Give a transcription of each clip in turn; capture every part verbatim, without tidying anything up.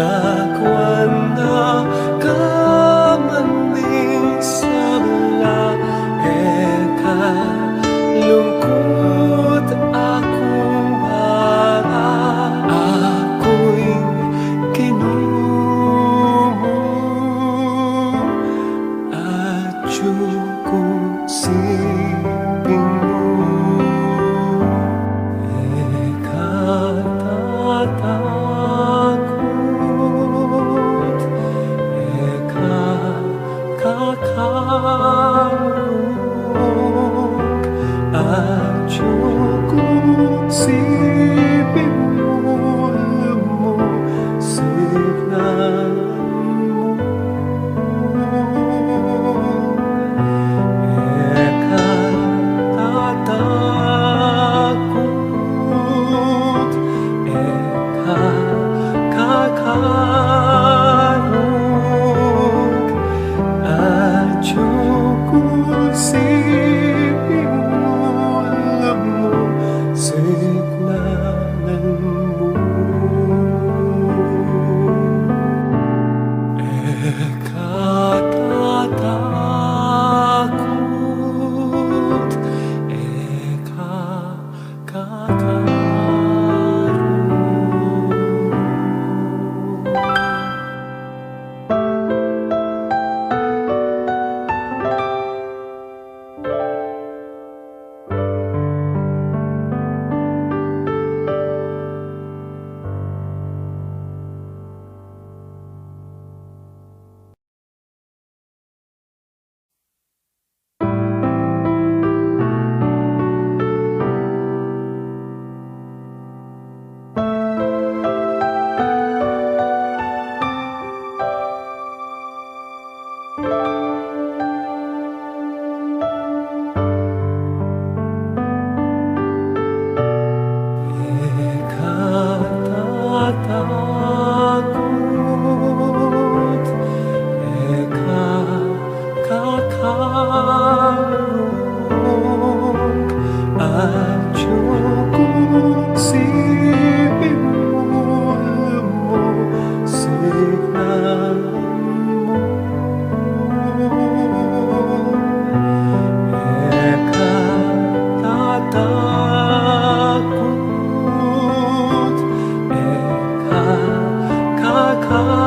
Aku anda ka man ding sabla, e ka lungkut, aku bara, aku ing Ginu mu, atyu ku siping mu. E ka tatakut, e ka kakarung, atyu ku siping mu, lumusignan mu. E ka tatakut, e ka kakarung, atyu ku siping mu, lumusignan mu. E ka tatakut, e ka kakarung. E ka tatakut, e ka kakarung, atyu ku siping mu, lumusignan mu. E ka tatakut, e ka kakarung,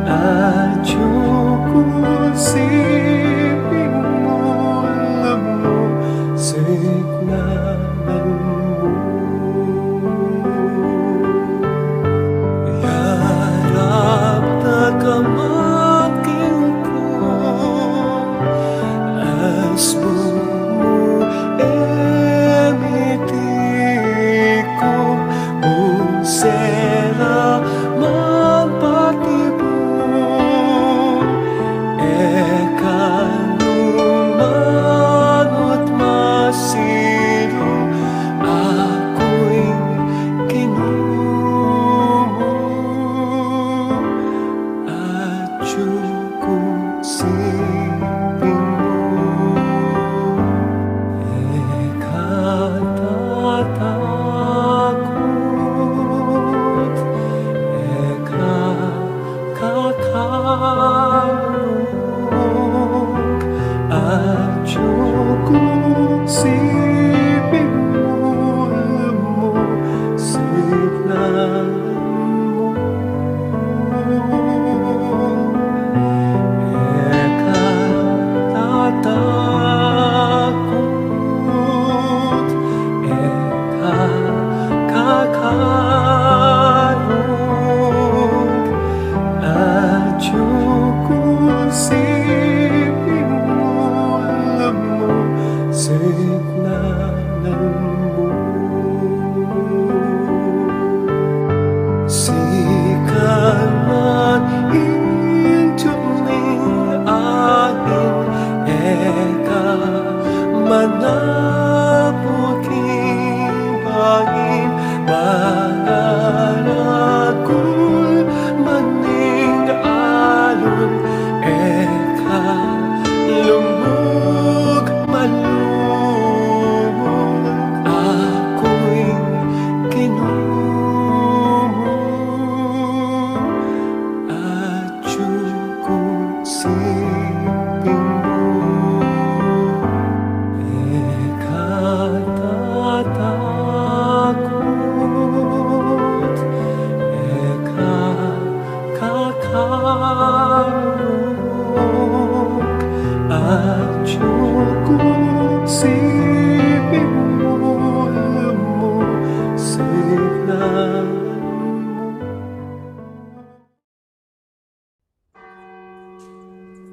atyu ku siping mu, lumusignan mu. Yarap da ka maging ku, asbung mu e miti ku, ung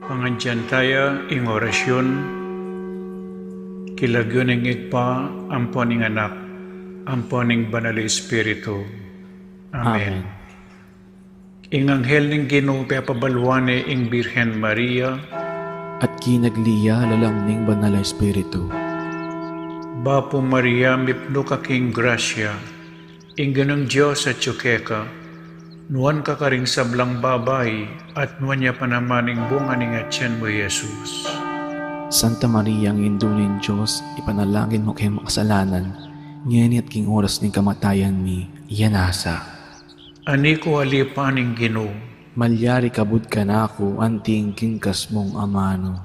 Pangadyan taya ing orasyun, king lagyu ning Ibpa, ampo ning Anak, ampo ning Banal a Espiritu. Amen. Amen. Ing anghel ning Ginu pepabaluan ne ing Birhen Maria. At kinagli ya lalam ning Banal a Espiritu. Bapu Maria, mipnu ka king grasya, ing Ginung Dios atyu keka, nuan ka karing sablang babai, at nuan ya pa naman ing bunga ning atyan mu, Jesus. Santa Maria, Indu ning Dios, ipanalangin mu keng makasalanan, ngeni at king oras ning kamatayan mi. Amen. Ani ku alipan ing Ginu. Malyari kabud kanaku anting king kas mung amanu.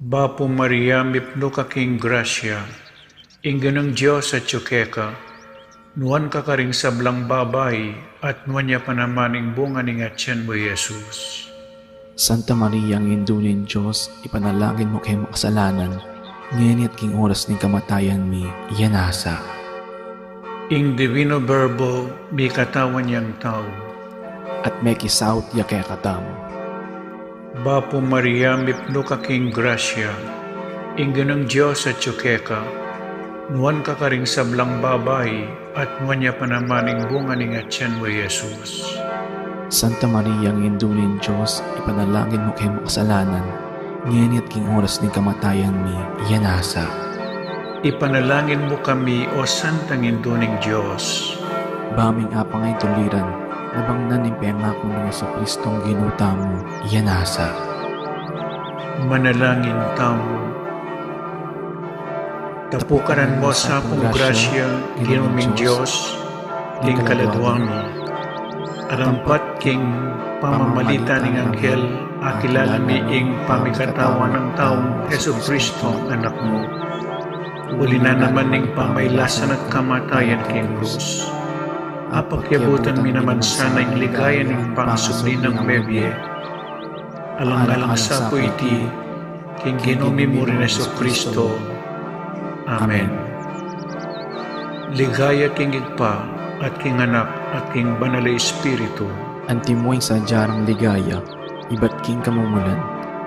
Bapu Maria, mipnu ka king grasya, ing Ginung Dios atyu keka, nuan ka karing sablang babai, at nuan ya pa naman ing bunga ning atyan mu, Jesus. Santa Maria, Indu ning Dios, ipanalangin mu keng makasalanan, ngeni at king oras ning kamatayan mi. Amen. Ing Divino Verbo mikatawan yang tau. At mekisaut ya kekatamu. Bapu Maria, mipnu ka king grasya, ing Ginung Dios atyu keka, nuan ka karing sablang babai, at nuan ya pa naman ing bunga ning atyan mu, Jesus. Santa Maria, Indu ning Dios, ipanalangin mu keng makasalanan, ngeni at king oras ning kamatayan mi. Amen. Ipanalangin mu kami, O Santang Indu ning Dios. Ba ming apang ing tuliran, nabang na ning pengaku nang Jesucristong Ginu tamu. Amen. Manalangin tamu. Tapukaran mu sa kung grasya, Ginu ming Dios, ding kaladua mi. Arampat king pamamalitan ning anghel, akilala mi ing pamikatawan nang taung Jesucristo, Anak mu. Uli na naman ning pamailasan at kamatayan king krus, apakyabutan mi naman sana ing ligaya ning pangasubli nang mebie. Alang-alang sa pu iti, king Ginu mi mu ring Jesucristo. Amen. Ligaya king Ibpa, at king Anak, at king Banal a Espiritu. Antimo ing sadya rang ligaya, ibat king kamumulan,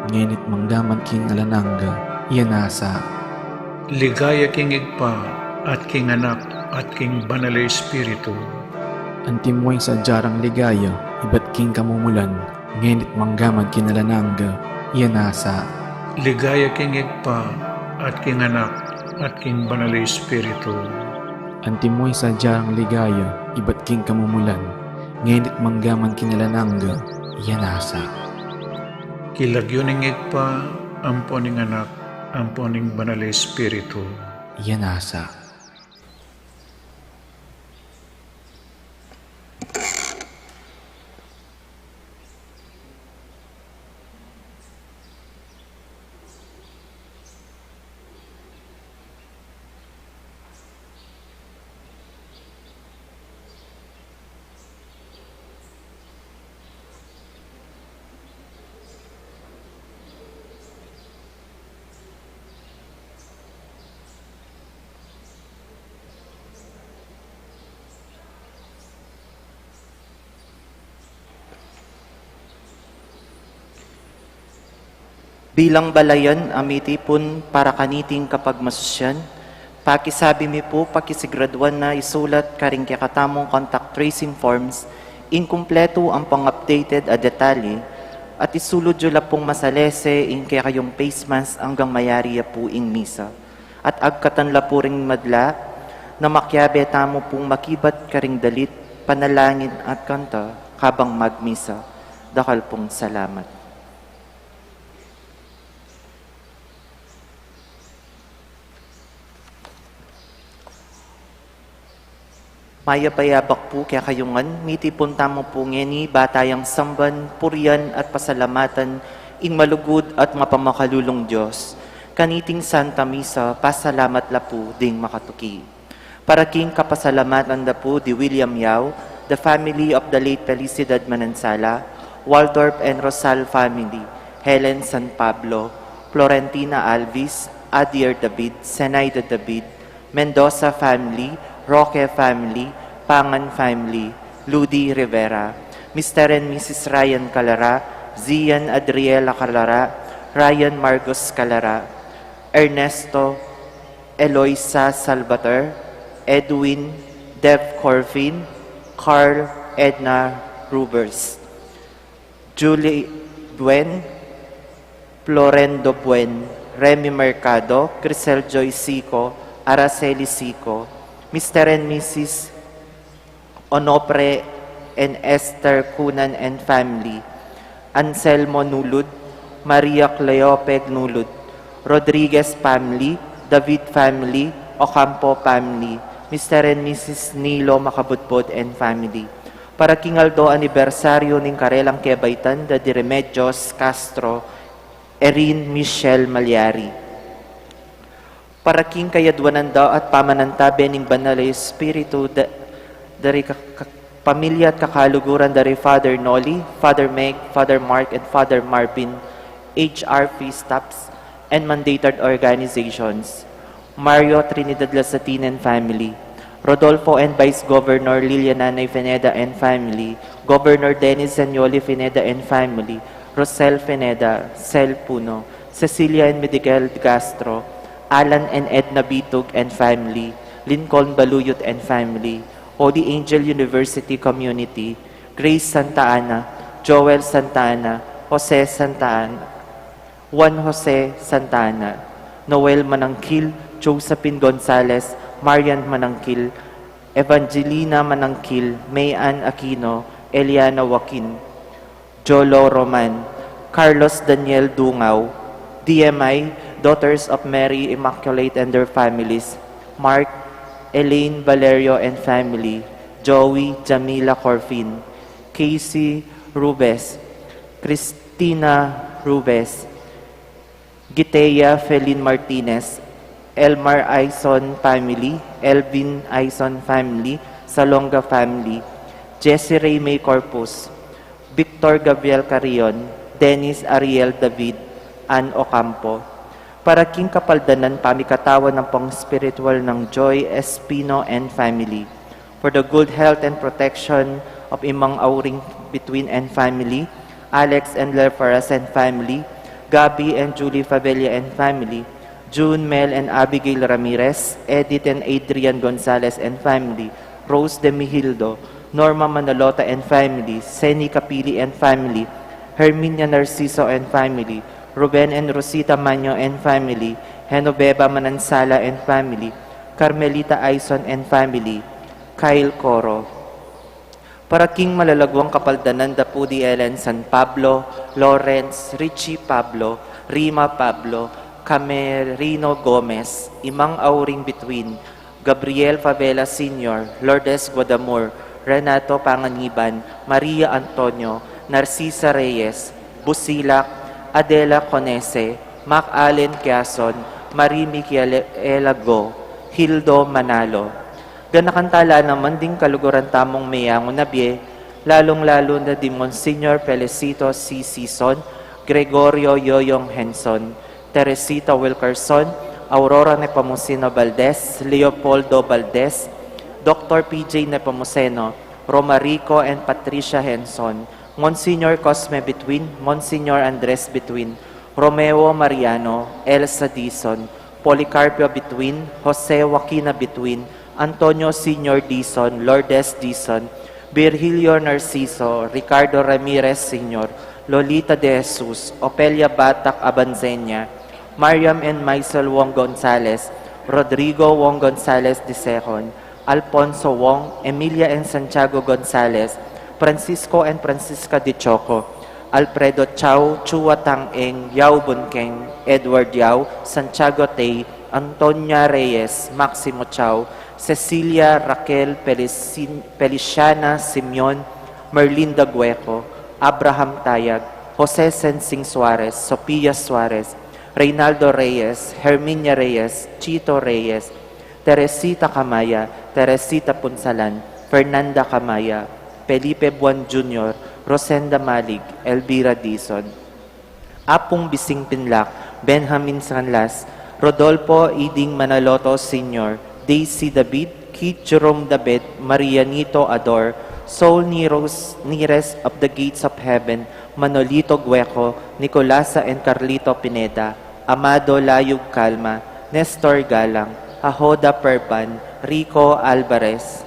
ngeni't manggaman king alang angga. Amen. Ligaya king Ibpa, at king Anak, at king Banal a Espiritu. Antimo ing sadya rang ligaya, ibat king kamumulan, ngeni't manggaman king alang angga. Amen. Ligaya king Ibpa, at king Anak, at king Banal a Espiritu. Antimo ing sadya rang ligaya, ibat king kamumulan, ngeni't manggaman king alang angga. Amen. King lagyu ning Ibpa, ampo ning Anak, ampo ning Banal a Espiritu. Amen. Bilang balayan a mitipun para kaniting kapagmasusyan, pakisabi mi pu, pakisigraduan na isulat karing kekatamung contact tracing forms ing kumpletu ampong updated a detalye, at isulud yu la pung masalese ing kekayung face mask anggang mayari ya pu ing misa. At agkatan la pu ring madla, na makiabe tamu pung makibat karing dalit, panalangin at kanta, kabang magmisa. Dakal pung salamat. Mayap a abak pu kekayu ngan, mitipun tamu pu ngeni, ba tayang samban, purian, at pasalamatan ing malugud at mapamakalulung Dios. Kaniting Santa Misa, pasalamat la pu ding makatuki. Para king kapasalamatan da pu di William Yao, the family of the late Felicidad Manansala, Waldorf and Rosal family, Helen San Pablo, Florentina Alvis, Adier David, Zenaida David, Mendoza family, Roque family, Pangan family, Ludi Rivera, Mister and Missus Ryan Calara, Zian Adriela Calara, Ryan Marcos Calara, Ernesto Eloisa Salvator, Edwin Dev Corvin, Carl Edna Rubers, Julie Buen, Florendo Buen, Remy Mercado, Crisel Joy Sico, Araceli Sico, Mister and Missus Onofre and Esther Cunan and family, Anselmo Nulud, Maria Cleope Nulud, Rodriguez family, David family, Ocampo family, Mister and Missus Nilo Makabudbud and family. Para king aldo anibersaryo ning karelang kebaitan da di Remedios Castro, Erin Michelle Malyari. Para king kayadwanan da at pamanantabe ning Banal a Espiritu da, dari ka, ka, pamilya at kakaluguran dari Father Noli, Father Meg, Father Mark, and Father Marvin, H R P staffs, and mandated organizations. Mario Trinidad Lasatin and family. Rodolfo and Vice Governor Liliana Nay Pineda and family. Governor Dennis Zaniolo Pineda and family. Rosel Pineda, Sel Puno, Cecilia and Miguel Castro, Alan and Edna Bitug and family, Lincoln Baluyot and family, Holy Angel University Community, Grace Santa Ana, Joel Santa Ana, Jose Santa Ana, Juan Jose Santa Ana, Noel Manangkil, Josephine Gonzalez, Marian Manangkil, Evangelina Manangkil, May Ann Aquino, Eliana Joaquin, Jolo Roman, Carlos Daniel Dungao, D M I, Daughters of Mary Immaculate and their families, Mark, Elaine Valerio and family, Joey, Jamila Corfin, Casey Rubes, Christina Rubes, Gitea Felin Martinez, Elmar Aison family, Elvin Aison family, Salonga family, Jesse Ray May Corpus, Victor Gabriel Carrion, Dennis Ariel David, Ann Ocampo. Para king kapaldanan pamikatawan ampong spiritual nang Joy Espino and family. For the good health and protection of Imang Auring Between and family, Alex and Lerfaras and family, Gabby and Julie Favela and family, June, Mel and Abigail Ramirez, Edith and Adrian Gonzalez and family, Rose de Mihildo, Norma Manalota and family, Seni Capili and family, Herminia Narciso and family, Ruben and Rosita Maño and family, Genoveva Manansala and family, Carmelita Aison and family, Kyle Coro. Para king malalaguang kapaldanan da Pudi Ellen San Pablo, Lawrence, Richie Pablo, Rima Pablo, Camerino Gomez, Imang Auring Between, Gabriel Favela Senior, Lourdes Guadamur, Renato Panganiban, Maria Antonio, Narcisa Reyes, Busilak, Adela Conese, Mac Allen Quezon, Marie Michaela Go, Hildo Manalo. Ganakan tala naman ding kaluguran tamung meyangu na bie, lalung-lalu na di Monsignor Felicito C. Sison, Gregorio Yoyong Henson, Teresita Wilkerson, Aurora Nepomuceno Valdez, Leopoldo Valdez, Doktor P J Nepomuceno, Romarico and Patricia Henson, Monsignor Cosme Between, Monsignor Andres Between, Romeo Mariano, Elsa Dizon, Policarpio Between, Jose Joaquina Between, Antonio Senior Dizon, Lourdes Dizon, Virgilio Narciso, Ricardo Ramirez Senior, Lolita de Jesus, Ofelia Batak Abanzenia, Mariam and Maisel Wong Gonzalez, Rodrigo Wong Gonzalez the second, Alfonso Wong, Emilia and Santiago Gonzalez, Francisco and Francisca de Choco, Alfredo Chau, Chua Tang Eng, Yao Bun Keng, Edward Yao, Santiago Tay, Antonia Reyes, Maximo Chau, Cecilia Raquel Pelisin-, Feliciana Simeon, Merlinda Gueco, Abraham Tayag, Jose Sensing Suarez, Sofia Suarez, Reynaldo Reyes, Herminia Reyes, Chito Reyes, Teresita Camaya, Teresita Punsalan, Fernanda Camaya, Felipe Buan Junior, Rosenda Malig, Elvira Dizon, Apung Bising Pinlac, Benjamin Sanlas, Rodolfo Iding Manaloto Senior, Daisy David, Keith Jerome David, Marianito Ador, Soul Niros, Nires of the Gates of Heaven, Manolito Gueco, Nicolasa and Carlito Pineda, Amado Layug Calma, Nestor Galang, Ahoda Perban, Rico Alvarez,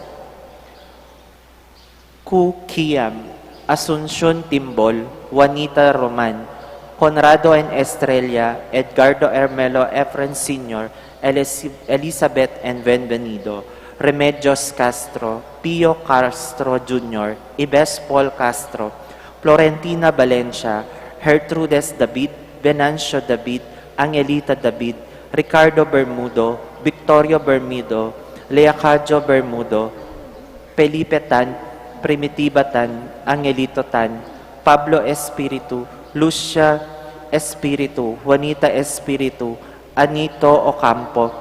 Ku Kiam, Asuncion Timbol, Juanita Roman, Conrado and Estrella, Edgardo Hermelo Efren Senior, Elis-, Elizabeth and Bienvenido, Remedios Castro, Pio Castro Junior, Ibes Paul Castro, Florentina Valencia, Gertrudes David, Venancio David, Angelita David, Ricardo Bermudo, Victorio Bermudo, Leocadio Bermudo, Felipe Tan, Primitiva Tan, Angelito Tan, Pablo Espiritu, Lucia Espiritu, Juanita Espiritu, Anito Ocampo,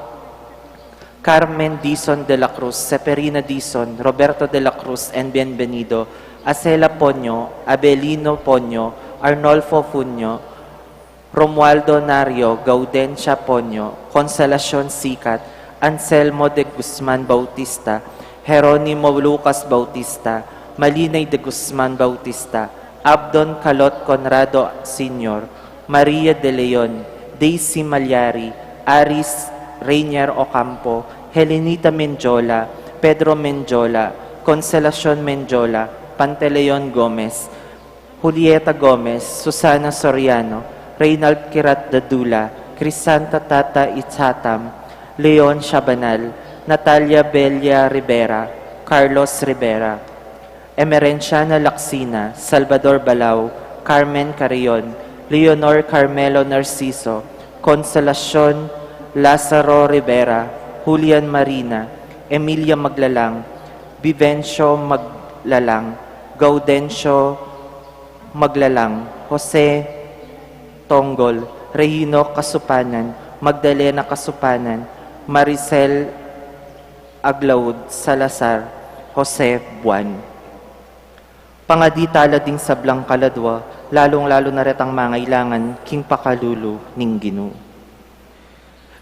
Carmen Dizon de la Cruz, Seferina Dizon, Roberto de la Cruz, and Bienvenido, Acela Ponyo, Abelino Ponyo, Arnolfo Funyo, Romualdo Nario, Gaudencia Ponyo, Consolacion Sicat, Anselmo de Guzman Bautista, Jeronimo Lucas Bautista, Malinay de Guzman Bautista, Abdon Calot Conrado Senior, Maria de Leon, Daisy Malyari, Aris Rainier Ocampo, Helenita Mendiola, Pedro Mendiola, Consolacion Mendiola, Pantaleon Gomez, Julieta Gomez, Susana Soriano, Reynald Kirat Dadula, Crisanta Tata Itzatam, Leon Chabanal, Natalia Belia Rivera, Carlos Rivera, Emerenciana Lacsina, Salvador Balao, Carmen Carrion, Leonor Carmelo Narciso, Consolacion Lazaro Rivera, Julian Marina, Emilia Maglalang, Vivencio Maglalang, Gaudencio Maglalang, Jose Tonggol, Regino Kasupanan, Magdalena Kasupanan, Maricel Aglaud Salazar, Jose Buan. Pangadi tala ding sablang kaladwa, lalung-lalu na retang mangailangan king pakalulu ning Ginu.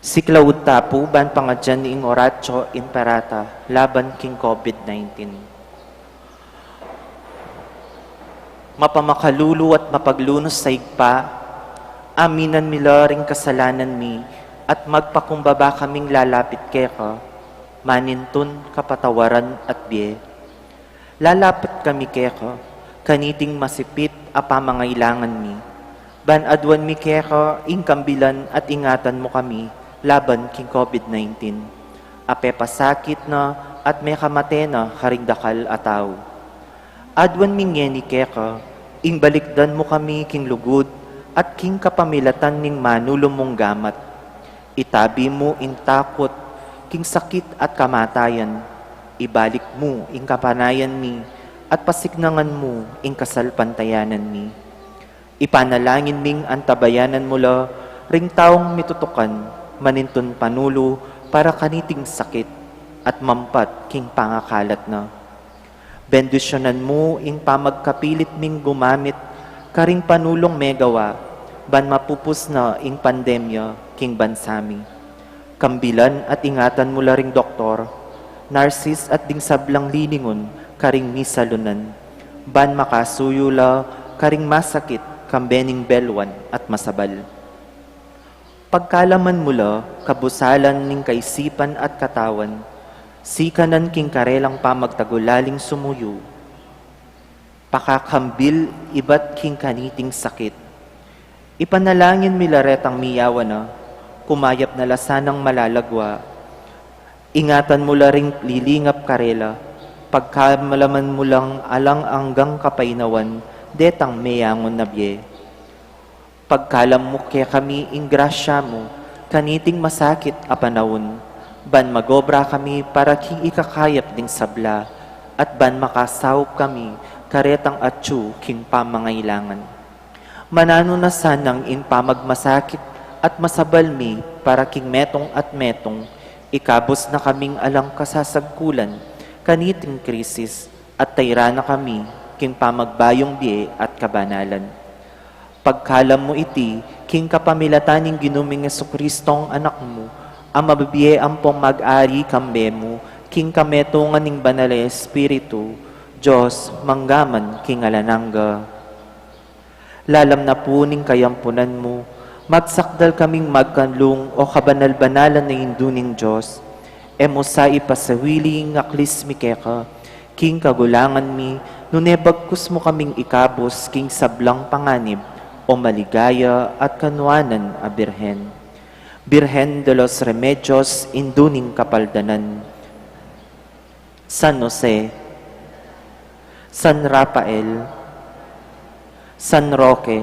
Siklaud ta pu ban pangadyan ing Oratio Imperata laban king COVID nineteen. Mapamakalulu at mapaglunus a Ibpa, aminan mi la ring kasalanan mi at magpakumbaba kaming lalapit keka, manintun kapatawaran at bie. Lalapit kami keka, kaniting masipit a pamangailangan mi. Ban aduan mi keka ing kambilan at ingatan mu kami laban king COVID nineteen. A pepasakit na at mekamate na karing dakal a tau. Aduan mi ngeni keka, ing balikdan mu kami king lugud at king kapamilatan ning manulu mung gamat. Itabi mu ing takut king sakit at kamatayan. Ibalik mu ing kapanayan mi at pasiknangan mu ing kasalpantayanan mi. Ipanalangin ming antabayanan mu la ring taung mitutukan manintun panulu para kaniting sakit at mampat king pangakalat na. Bendisyunan mu ing pamagkapilit ming gumamit karing panulung megawa ban mapupus na ing pandemya king bansa mi. Kambilan at ingatan mu la ring doktor, narsis at ding sablang lilingun karing misalunan, ban makasuyu la karing masakit kambe ning belwan at masabal. Pagkalaman mu la kabusalan ning kaisipan at katawan, sikanan king karelang pamagtagulaling sumuyu, pakakambil ibat king kaniting sakit. Ipanalangin mi la retang miyawa na, kumayap na la sanang malalagwa. Ingatan mu la ring lilingap karela, pagkalaman mu lang alang anggang kapainawan detang meyangun na bie. Pagkalam mu kekami ing grasya mu kaniting masakit a panaun, ban magobra kami para king ikakayap ding sabla, at ban makasaup kami karetang atyu king pamangailangan. Mananu na sanang ing pamagmasakit at masabal mi para king metung at metung, ikabus na kaming alang kasasagkulan kaniting krisis, at tayra na kami king pamagbayung bie at kabanalan. Pagkalam mu iti king kapamilatan ning Ginu ming Jesucristong Anak mu, a mabibie ampong mag-ari kambe mu king kametungan ning Banal a Espiritu, Dios, mangga man king alang angga. Lalam na pu ning kayampunan mu, magsakdal kaming magkanlung, o kabanal-banalan a Indu ning Dios, e mu sa ipasawili ing aklis mi keka, king kagulangan mi, nune bagkus mu kaming ikabus, king sablang panganib, o maligaya at kanuanan a Birhen. Birhen de los Remedios, Indu ning Kapaldanan. San Jose, San Rafael, San Roque,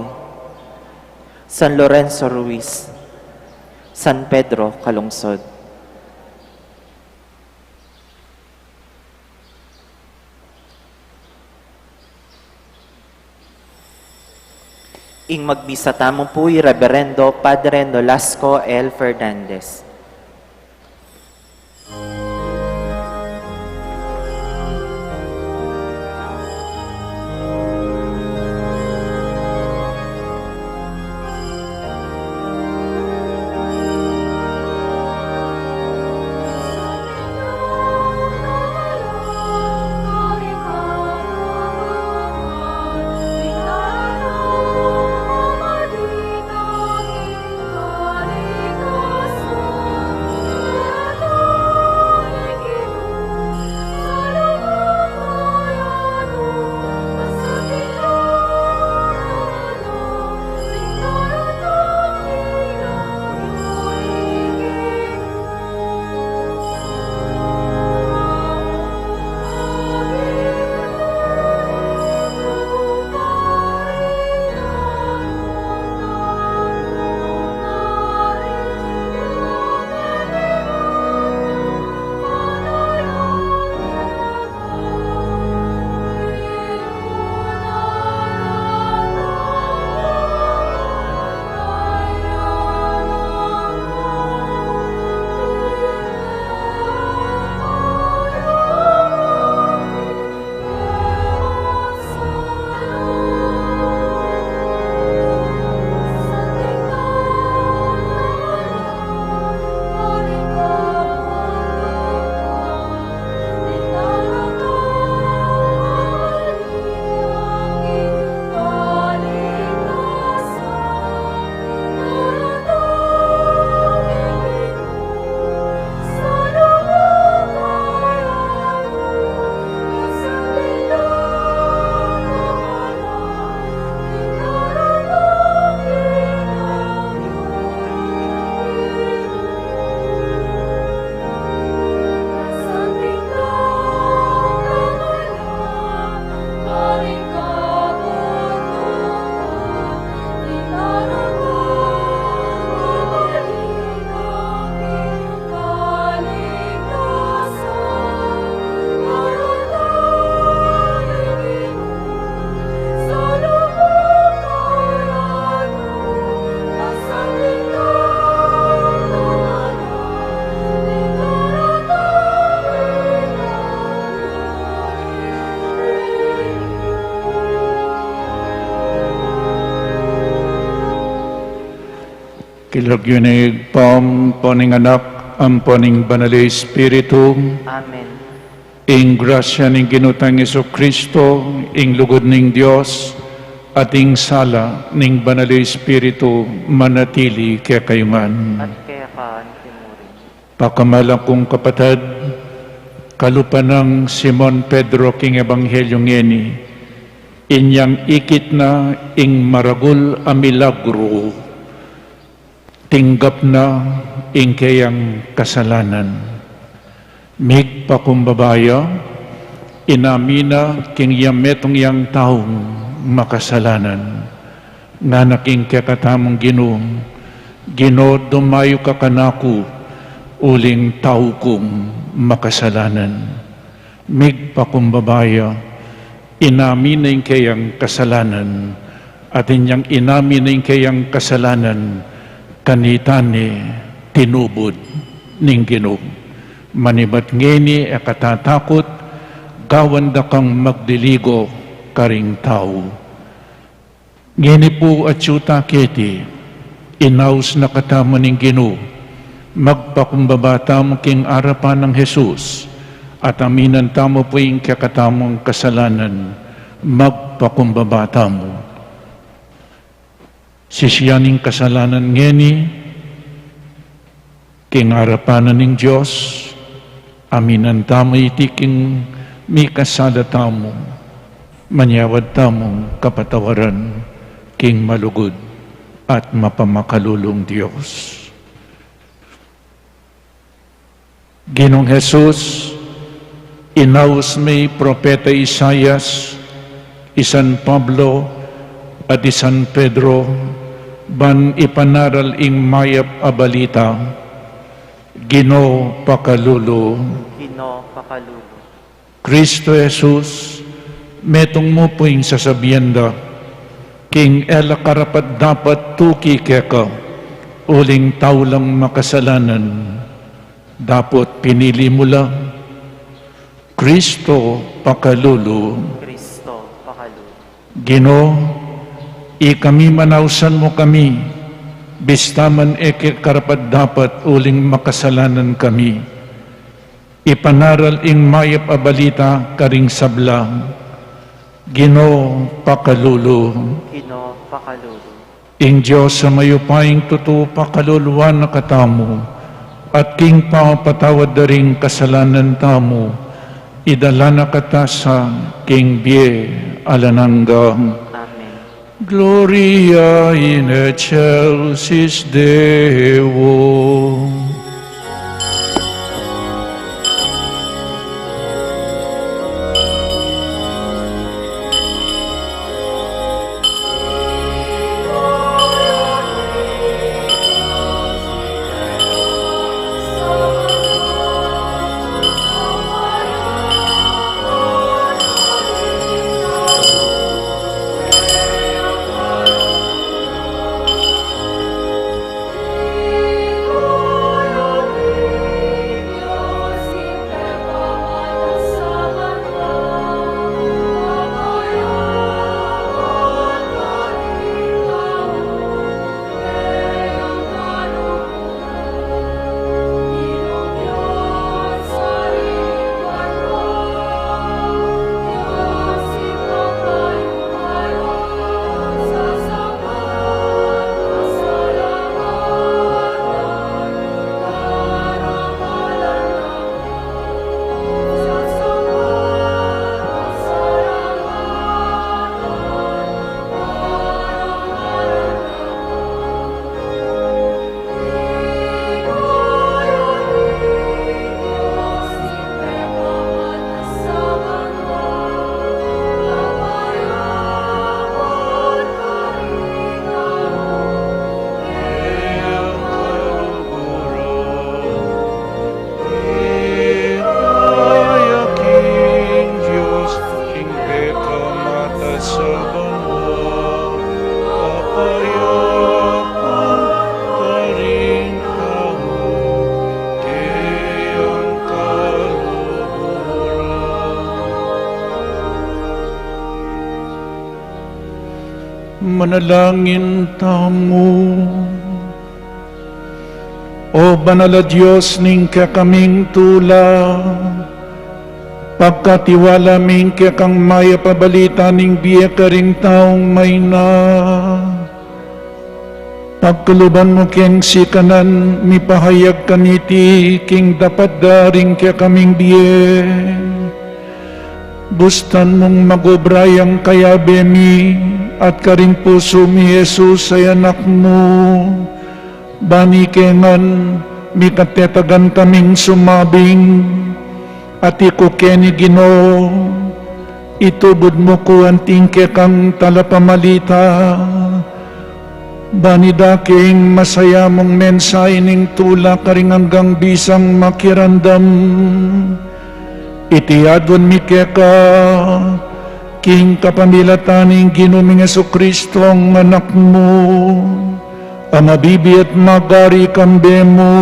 San Lorenzo Ruiz, San Pedro Calungsod. Ing magmisa tamu pu i Reverendo Padre Nolasco L. Fernandez. King lagyu ning Ibpa, ampo ning Anak, ampo ning Banal a Espiritu. Amen. Ing grasya ning Ginu tang Jesucristo, ing lugud ning Dios, at ing sala ning Banal a Espiritu manatili kekayu ngan. At keka antimurin. Pakamalan kung kapatad, kalupa nang Simon Pedro king ebanghelyu ngeni, inyang ikit na ing maragul a milagru, tinggap na ing keyang kasalanan. Migpakumbaba ya, inamin na king ya metung yang taung makasalanan. Ngana king kekatamung Ginu, Ginu, dumayu ka kanaku, uling tau kung makasalanan. Migpakumbaba ya, inamin na ing keyang kasalanan, at inyang inamin na ing keyang kasalanan, kanita ne tinubud ning Ginu. Manibat ngeni e ka tatakut, gawan da kang magliligo karing tau. Ngeni pu atyu ta keti, inaus na katamu ning Ginu, magpakumbaba tamu king arapan nang Jesus, At aminan tamu pu ing kekatamung kasalanan, magpakumbaba tamu. Sisian ing kasalanan ngeni king arapan ning Dios, aminan tamu iti king mikasala tamu, manyawad tamung kapatawaran king malugud at mapamakalulung Dios. Ginung Jesus, inaus me i propeta Isaias, i San Pablo, at i San Pedro, ban ipanaral ing mayap a balita. Ginu, pakalulu. Ginu, pakalulu. Kristo Jesus, metung mu pu ing sasabian da, king e la karapat-dapat tuki keka, uling tau lang makasalanan, dapot pinili mu la. Kristo, pakalulu. Kristo, pakalulu. Ginu, ikami man ausan mu kami, bista man e ke karapat-dapat uling makasalanan kami. Ipanaral ing mayap a balita karing sabla. Ginu, pakalulu. Ginu, pakalulu. Ing Dios a mayupayang tutu pakaluluan na katamu, at king pamapatawad da ring kasalanan tamu, idala na kata sa king bie alang angga. Amen. Gloria in excelsis Deo. King Dios, king pekamatas a banua, kapayapan karing tau, keng kaluguran. Manalangin tamu. O banal a Dios ning kekaming tula, pagkatiwala mi ing kekang mayap a balita ning bie karing taung maina. Pagkaluban mu keng sikanan mipahayag kaniti king dapat da ring kekaming bie. Bustan mung mag-obra yang kayabe mi at karing pusu mi Jesus a Anak mu, bani keni ngan mikatetagan kaming sumabing, Atiu ku keni Ginu, itubud mu ku anting kekang talapamalita, bani da keng masaya mung mensahe ning tula karing anggang bisang makiramdam. Iti adwan mi keka, king kapamilatan ning Ginu ming Jesucristo a Anak mu, a mabibie at magari kambe mu,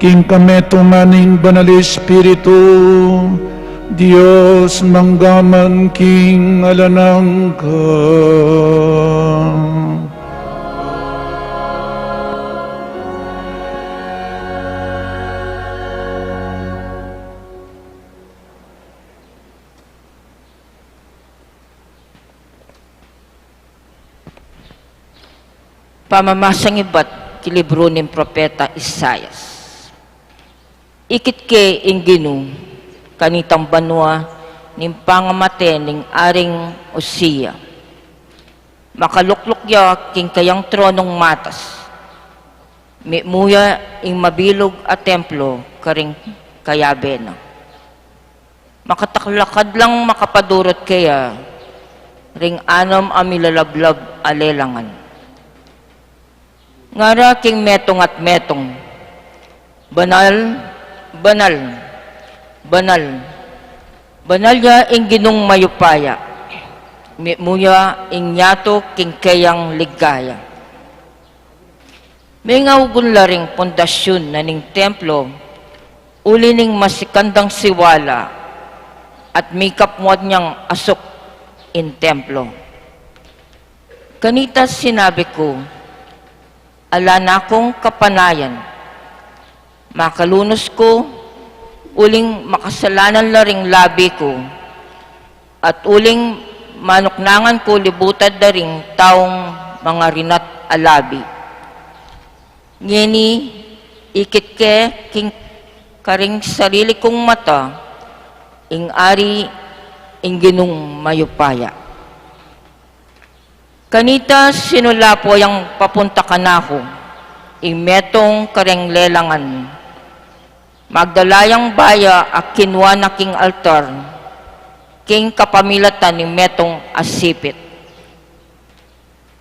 king kametungan ning Banal Espiritu, Dios mangga man king alang angga. Pamamasang ibat ki libru ning propeta Isaias. Ikit ke ing Ginu kanitang banua ning pangamate ning Aring Usia. Makalukluk ya king kayang tronung matas. Mimuya ing mabilug a templo karing kayabe na. Makataklakad lang makapadurut keya ring anam a milalablab a lelangan. Ngara king metung at metung, "Banal, banal, banal, banal ya ing Ginung mayupaya, mimuya ing yatu king keyang ligaya." Mengaugun la ring pundasyun na ning templo, uli ning masikan dang siwala, at mikapmuan yang asuk ing templo. Kanita sinabi ku, "Ala na kung kapanayan." Makalunus ku, uling makasalanan la ring labi ku, at uling manuknangan ku libutad da ring taung mangarinat a labi. Ngeni, ikit ke king karing sarili kung mata, ing Ari, ing Ginung mayupaya. Kanita sinulapo yang papunta kanaku, ing metung kareng lelangan. Magdala yang baya a kinua na king altar, king kapamilatan ning metung a sipit.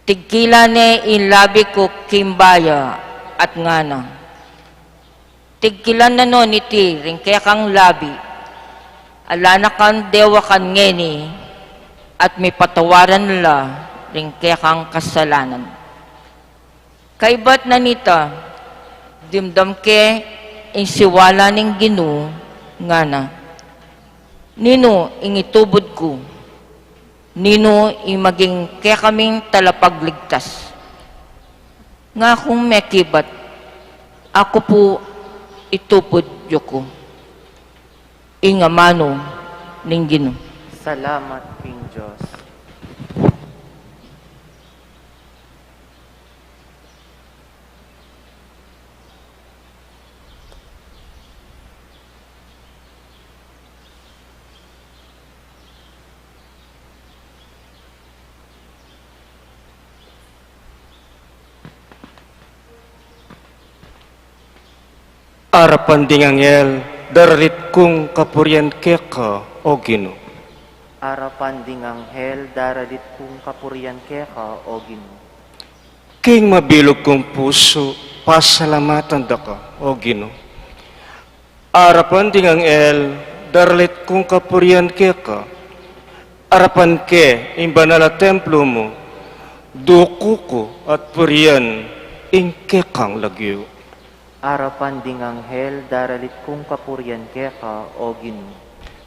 Tigkilan ne ing labi ku king baya at ngana, "Tigkilan na no niti ring kekang labi, ala na kang dewakan ngeni, at mipatawaran la ring kekang kasalanan." Kaybat na nita, dimdam ke ing siwala ning Ginu, ngana, "Ninu ing itubud ku? Ninu ing maging kekaming talapagligtas?" Ngakung mekibat, "Aku pu itubud yu ku." Ing amanu ning Ginu. Salamat king Dios. Arapan ding anghel, daralit kung kapurian keka, o Ginu. Arapan ding anghel, daralit kung kapurian keka, o Ginu. King mabilug kung pusu, pasalamatan da ka, o Ginu. Arapan ding anghel, daralit kung kapurian keka. Arapan ke ing banal a templo mu, duku ku at purian ing kekang lagyu. Arapan ding anghel, daralit kung kapurian keka, o Ginu.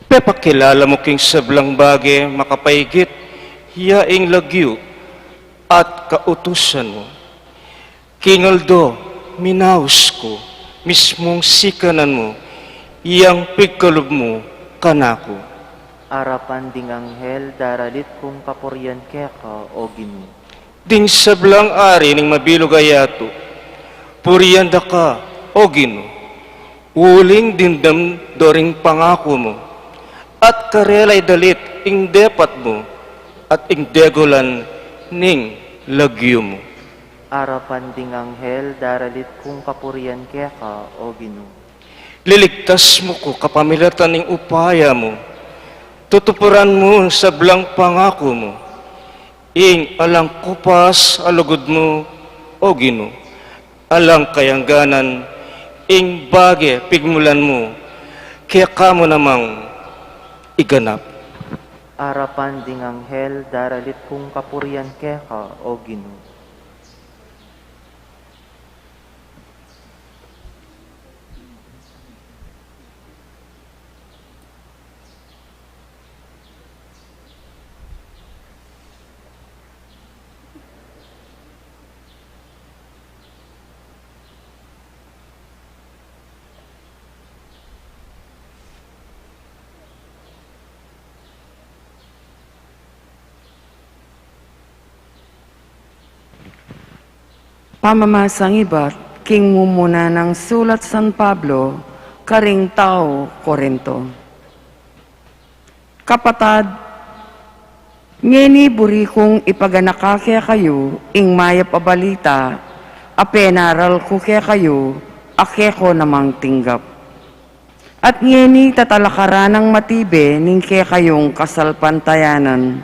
Pepakilala mu king sablang bage makapaigit ya ing lagyu at kautusan mu. King aldo, minaus ku, mismung sikanan mu yang pigkalub mu kanaku. Arapan ding anghel, daralit kung kapurian keka, o Ginu. Ding sablang ari ning mabilug a yatu, purian da ka, o Ginu. Uling dimdam do ring pangaku mu, at karela idalit ing depat mu, at ing degulan ning lagyu mu. Arapan ding anghel, daralit kung kapurian keka, o Ginu. Liligtas mu ku kapamilatan ning upaya mu. Tutupuran mu sablang pangaku mu. Ing alang kupas a lugud mu, o Ginu, alang kayangganan, ing bage pigmulan mu, keka mu namang iganap. Arapan ding anghel, daralit kung kapurian keka, o Ginu. Pamamasang ibat king mumuna nang sulat San Pablo karing tau Corinto. Kapatad, ngeni buri kung ipaganaka kekayu ing mayap a balita a penaral ku kekayu a keko namang tinggap. At ngeni tatalakaran nang matibe ning kekayung kasalpantayanan.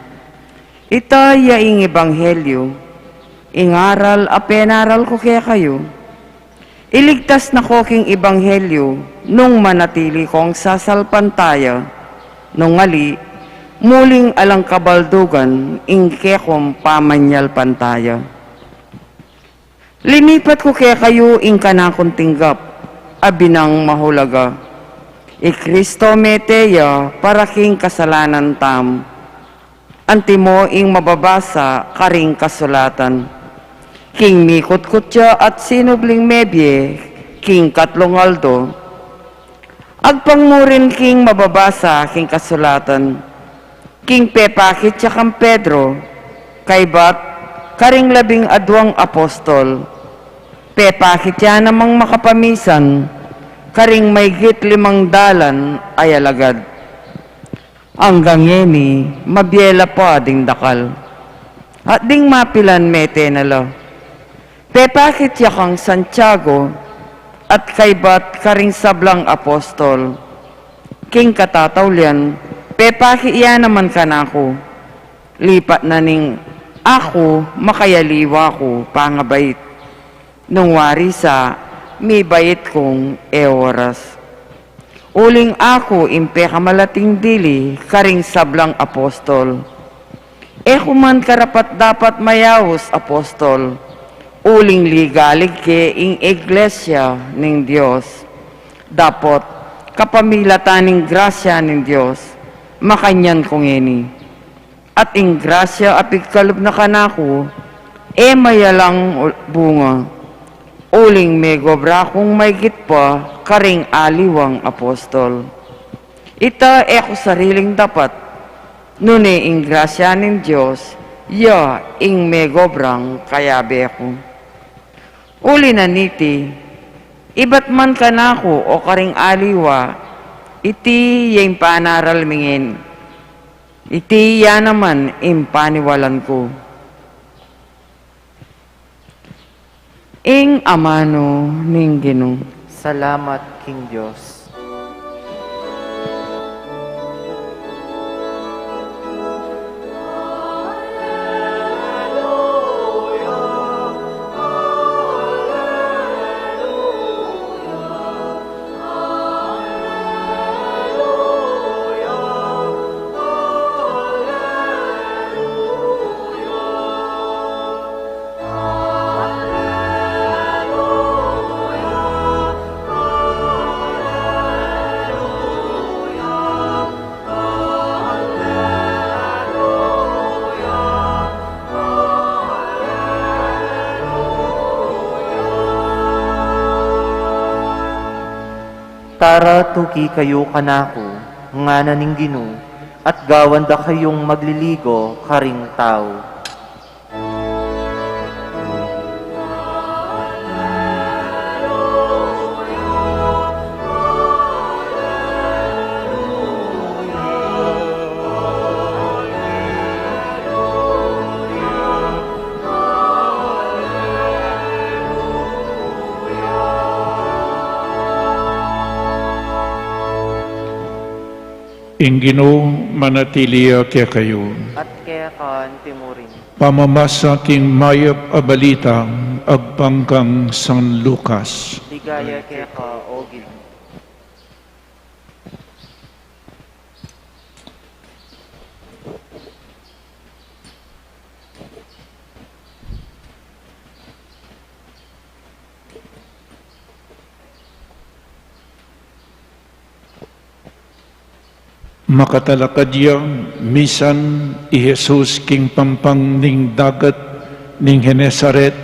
Ita ya ing ebanghelyo, ing aral a penaral ku kekayu. Iligtas na ko king ebanghelyo nung manatili kong sasalpantaya, nung ali, muling alang kabaldugan ing kekong pamanyalpantaya. Linipat ku kekayu ing kanakung tinggap a binang mahulaga. I Kristo mete ya para king kasalanan tamu. Antimo ing mababasa karing kasulatan. King mikutkut ya at sinubling mebie king katlung aldo. Agpang mu rin king mababasa king kasulatan. King pepakit ya kang Pedro, kaybat karing labing adwang apostol. Pepakit ya namang makapamisan karing maygit limang dalan a alagad. Anggang ngeni, mabie la pa ding dakal. At ding mapilan mete na la. Pepakit ya kang Santiago, at kaybat karing sablang apostol. King katataulian, pepakit ya naman kanaku. Lipat na ning aku makayaliwa ku pangabait. Nung wari sa, mibait kung e oras. Uling aku ing pekamalating dili karing sablang apostol. E ku man karapat-dapat mayaus apostol, uling ligalig ke ing iglesia ning Dios. Dapot, kapamilatan ning grasya ning Dios, makanyan ku ngeni. At ing grasya a pigkalub na kanaku, e mayalang bunga. Uling megobra kung maygit pa karing aliwang apostol. Ita e ku sariling dapat, nune ing grasya ning Dios, ya ing megobrang kayabe ku. Uli na niti, ibat man kanaku o karing aliwa, iti ya ing panaral mi ngeni. Iti ya naman ing paniwalan ku. Ing amanu ning Ginu. Salamat king Dios. Tara, tuki kayu kanaku, ngana ning Ginu, at gawan da kayung magliligo karing tau. Ing Ginu manatili ya kekayu. At keka antimurin. Pamamasa king mayap a balita agpang kang San Lucas. Ligaya keka, O Ginu. Makatalakad ya misan i Jesus king pampang ning dagat ning Genesaret,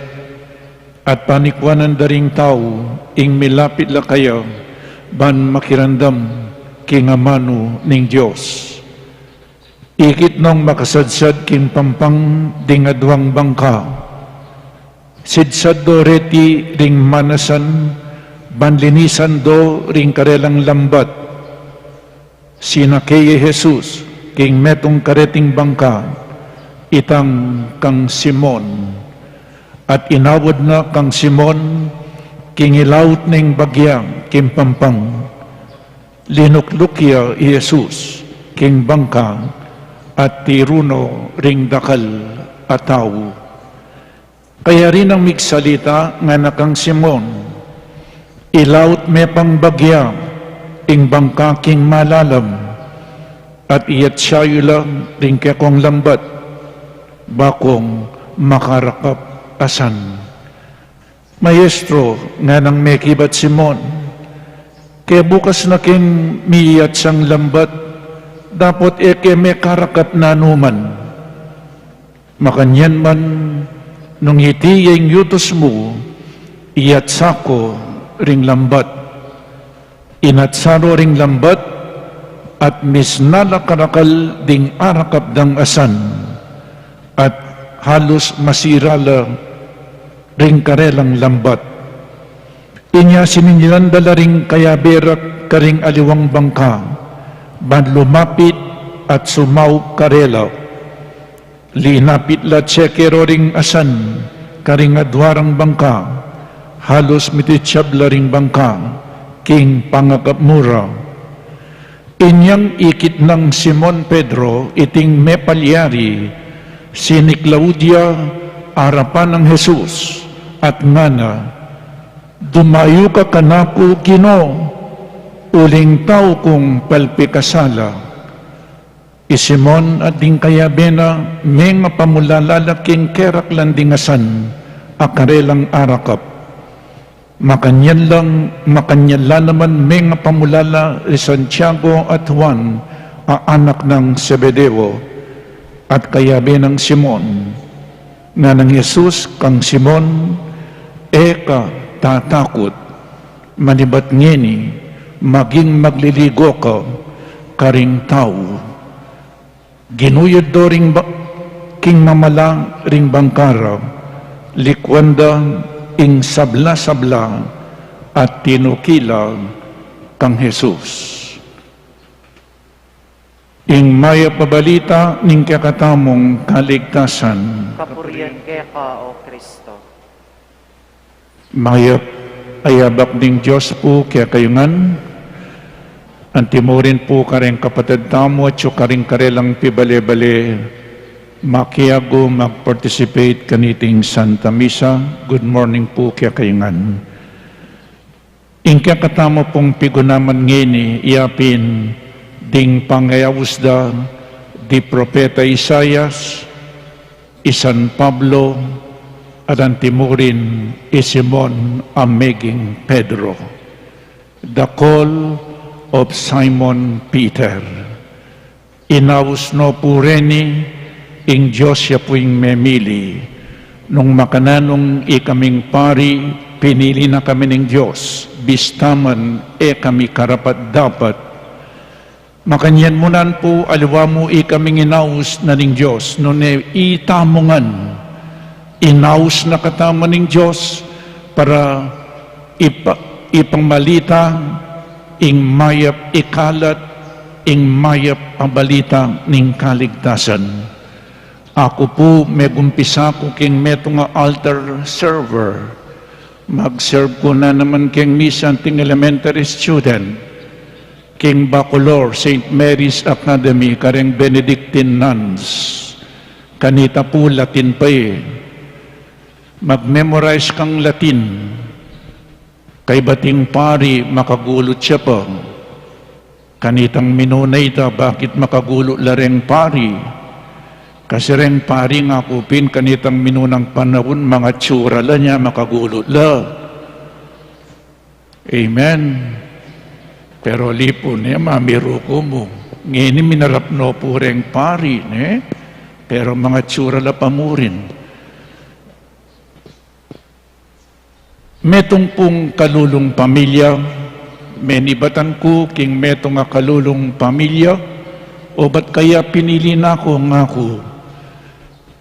at panikuanan da ring tau ing milapit la kaya ban makiramdam king amanu ning Dios. Ikit nong makasadsad king pampang ding adwang bangka, Sidsad do reti ring manasan, ban linisan do ring karelang lambat. Sinake ya i Jesus king metung kareting bangka, itang kang Simon. At inawad na kang Simon king ilaut ning bagya king pampang. Linukluk ya i Jesus king bangka at tiru no ring dakal a tau. Kayari nang migsalita, ngana kang Simon, "Ilaut me pang bagya ing bangka king malalam, at iyatsya yu la ring kekong lambat, ba kong makarakap asan." "Maestro," nganang mekibat Simon, "kebukas na king miyatsang lambat, dapot e ke mekarakap nanuman." "Makanyan man, nung iti ya ing yutus mu, iyatsa ko ring lambat." Inatsa no ring lambat, at misna la karakal ding arakap dang asan, at halus masira la ring karelang lambat. Inya sinindilan da la ring kayabe ra karing aliwang bangka, ban lumapit at sumaup karela. Linapit la at seke ro ring asan karing adua rang bangka, halus mititsab la ring bangka king pangakap mu ra. Inyang ikit nang Simon Pedro iting mepalyari, siniklaud ya arapan nang Jesus at ngana, "Dumayu ka kanaku, Ginu, uling tau kung palpikasala." I Simon at ding kayabe na mengapamulala la king keraklan ding asan a karelang arakap. Makanyan lang, makanyan la naman mengapamulala i Santiago at Juan a anak nang Zebedeo, at kayabe nang Simon. Nganang Jesus kang Simon, "E ka tatakut, manibat ngeni, maging magliligo ka karing tau." Ginuyud do ring ba-, king mamala ring bangka ra, likuan da ing sabla-sabla at tinuki la kang Jesus. Ing mayap a balita ning kekatamung kaligtasan. Kapurian keka, O Kristo. Mayap a yabak ning Dios pu kekayu ngan. Antimurin pu kareng kapatad tamu atyu karing karelang pibale-bale makiagu mag-participate kaniting Santa Misa. Good morning pu kekayu ngan. Ing kekatamu pung pigunaman ngeni, iya pin ding pangayaus da di Propeta Isaias, i San Pablo, at antimurin i Simon a meging Pedro. The Call of Simon Peter. Inaus no pu reni ing Dios, ya pu ing memili. Nung makananung ikaming pari, pinili na kami ning Dios, bista man e kami karapat-dapat. Makanyan mu nan pu, aliwa mu ikaming inaus na ning Dios, nune itamu ngan inaus na katamu ning Dios para ipa-, ipamalita ing mayap, ikalat ing mayap a balita ning kaligtasan. Aku pu, megumpisa ku king metung a altar server. Mag-serve ku na naman king misa anting elementary student, king Bacolor, Saint Mary's Academy, kareng Benedictine nuns. Kanita pu Latin pa e. Mag-memorize kang Latin. Kaybat ing pari, makagulut ya pa. Kanitang minuna ita, bakit makagulut la reng pari? Kasi reng pari, ngaku pin, kanitang minunang panaun, mangatsura la, nya makagulut la. Amen. Pero ali pu ne, mamiru ku mu. Ngeni minarap no pu reng pari, ne? Pero mangatsura la pa mu rin. Metung pung kalulung pamilya, menibatan ku king metung a kalulung pamilya, obat kaya pinili na ku, ngaku.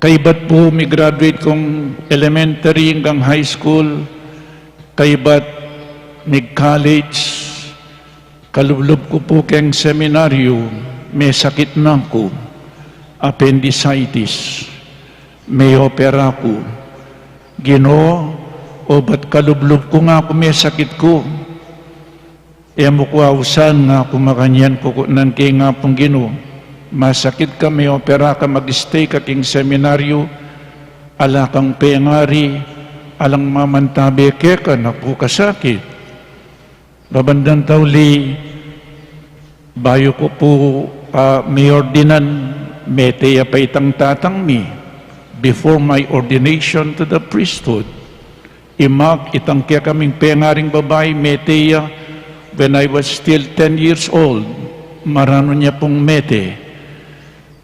Kaybat pu migraduate kung elementary anggang high school, kaybat mig-college, kalublub ku pu keng seminaryo, mesakit na ku, appendicitis, meopera ku. Ginu, obat kalublub ku nga ku mesakit ku. E mu ku ausan, nga ku makanyan. Kukutnan ke ning Apung Ginu, masakit ka, meopera ka, mag-stay ka king seminaryo, ala kang pengari, alang mamantabe keka, naku, kasakit. Babandang tauli, bayu ku pu, ah, miordinan, mete ya pa itang tatang mi, before my ordination to the priesthood. Imak, itang kekaming pengaring babai, mete ya when I was still ten years old. Maranun ya pung mete.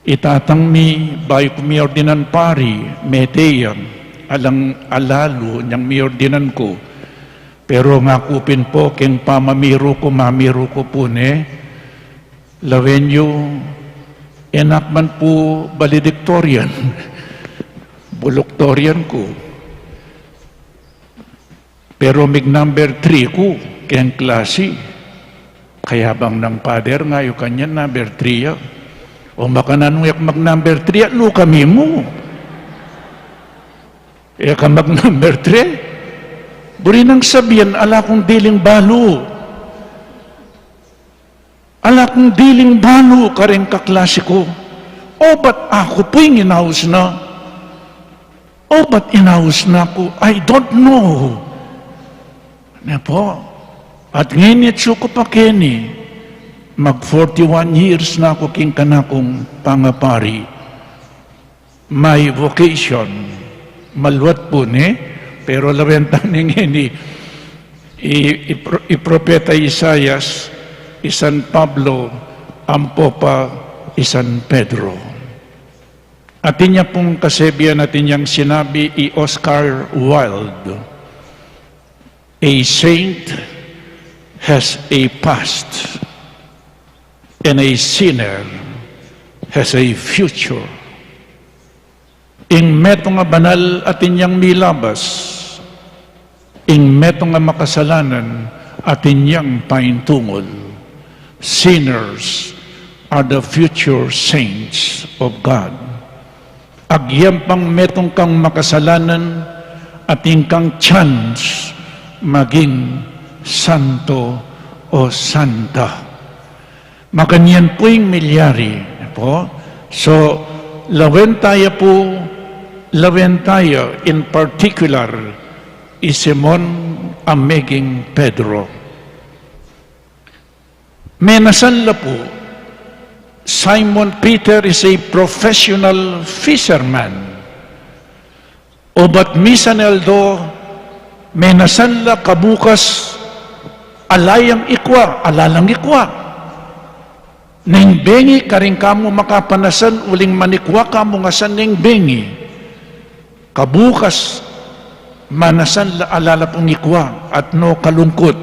I tatang mi, bayu ku miordinan pari, mete ya, alang alalu nyang miordinan ku. Pero ngaku pin pu keng pamamiru ku, mamiru ku pu ne, lawen yu, e na ku man pu valedictorian, buluktorian ku. Pero mig-number three ku keng klasi. Kayabang nang Father, nga yu kanyan number three ya. O makananu ya ku mag-number three ya, lu kami mu. E ka mag-number three. Buri nang sabian, ala kung diling balu. Ala kung diling balu kareng kaklasi ku. Obat aku pu ing inaus na. Obat inaus na ku, I don't know. Ne pu. At ngeni atsu ku pa keni, mag forty-one years na ku king kanakung pangapari. My vocation, maluat pu ne, pero lawen ta ne ngeni, i, i, pro-, i propeta Isaias, i San Pablo, ampo pa i San Pedro. Atin ya pung kasebian, atin yang sinabi i Oscar Wilde, "A saint has a past, and a sinner has a future." Ing metung a banal atin yang milabas, ing metung a makasalanan atin yang paintungul. Sinners are the future saints of God. Agyang pang metung kang makasalanan, atin kang chance maging santo o santa. Makanyan pu ing milyari, ne pu. So, lawen taya pu, lawen taya in particular, i Simon a meging Pedro. Menasan la pu, Simon Peter is a professional fisherman. Obat misan aldo, menasan la, kabukas, ala yang ikwa, ala lang ikwa. Neng bengi, karin kamu makapanasan, uling manikwa kamu ngan neng bengi. Kabukas, manasan la, ala la pung ikwa, at no kalungkut.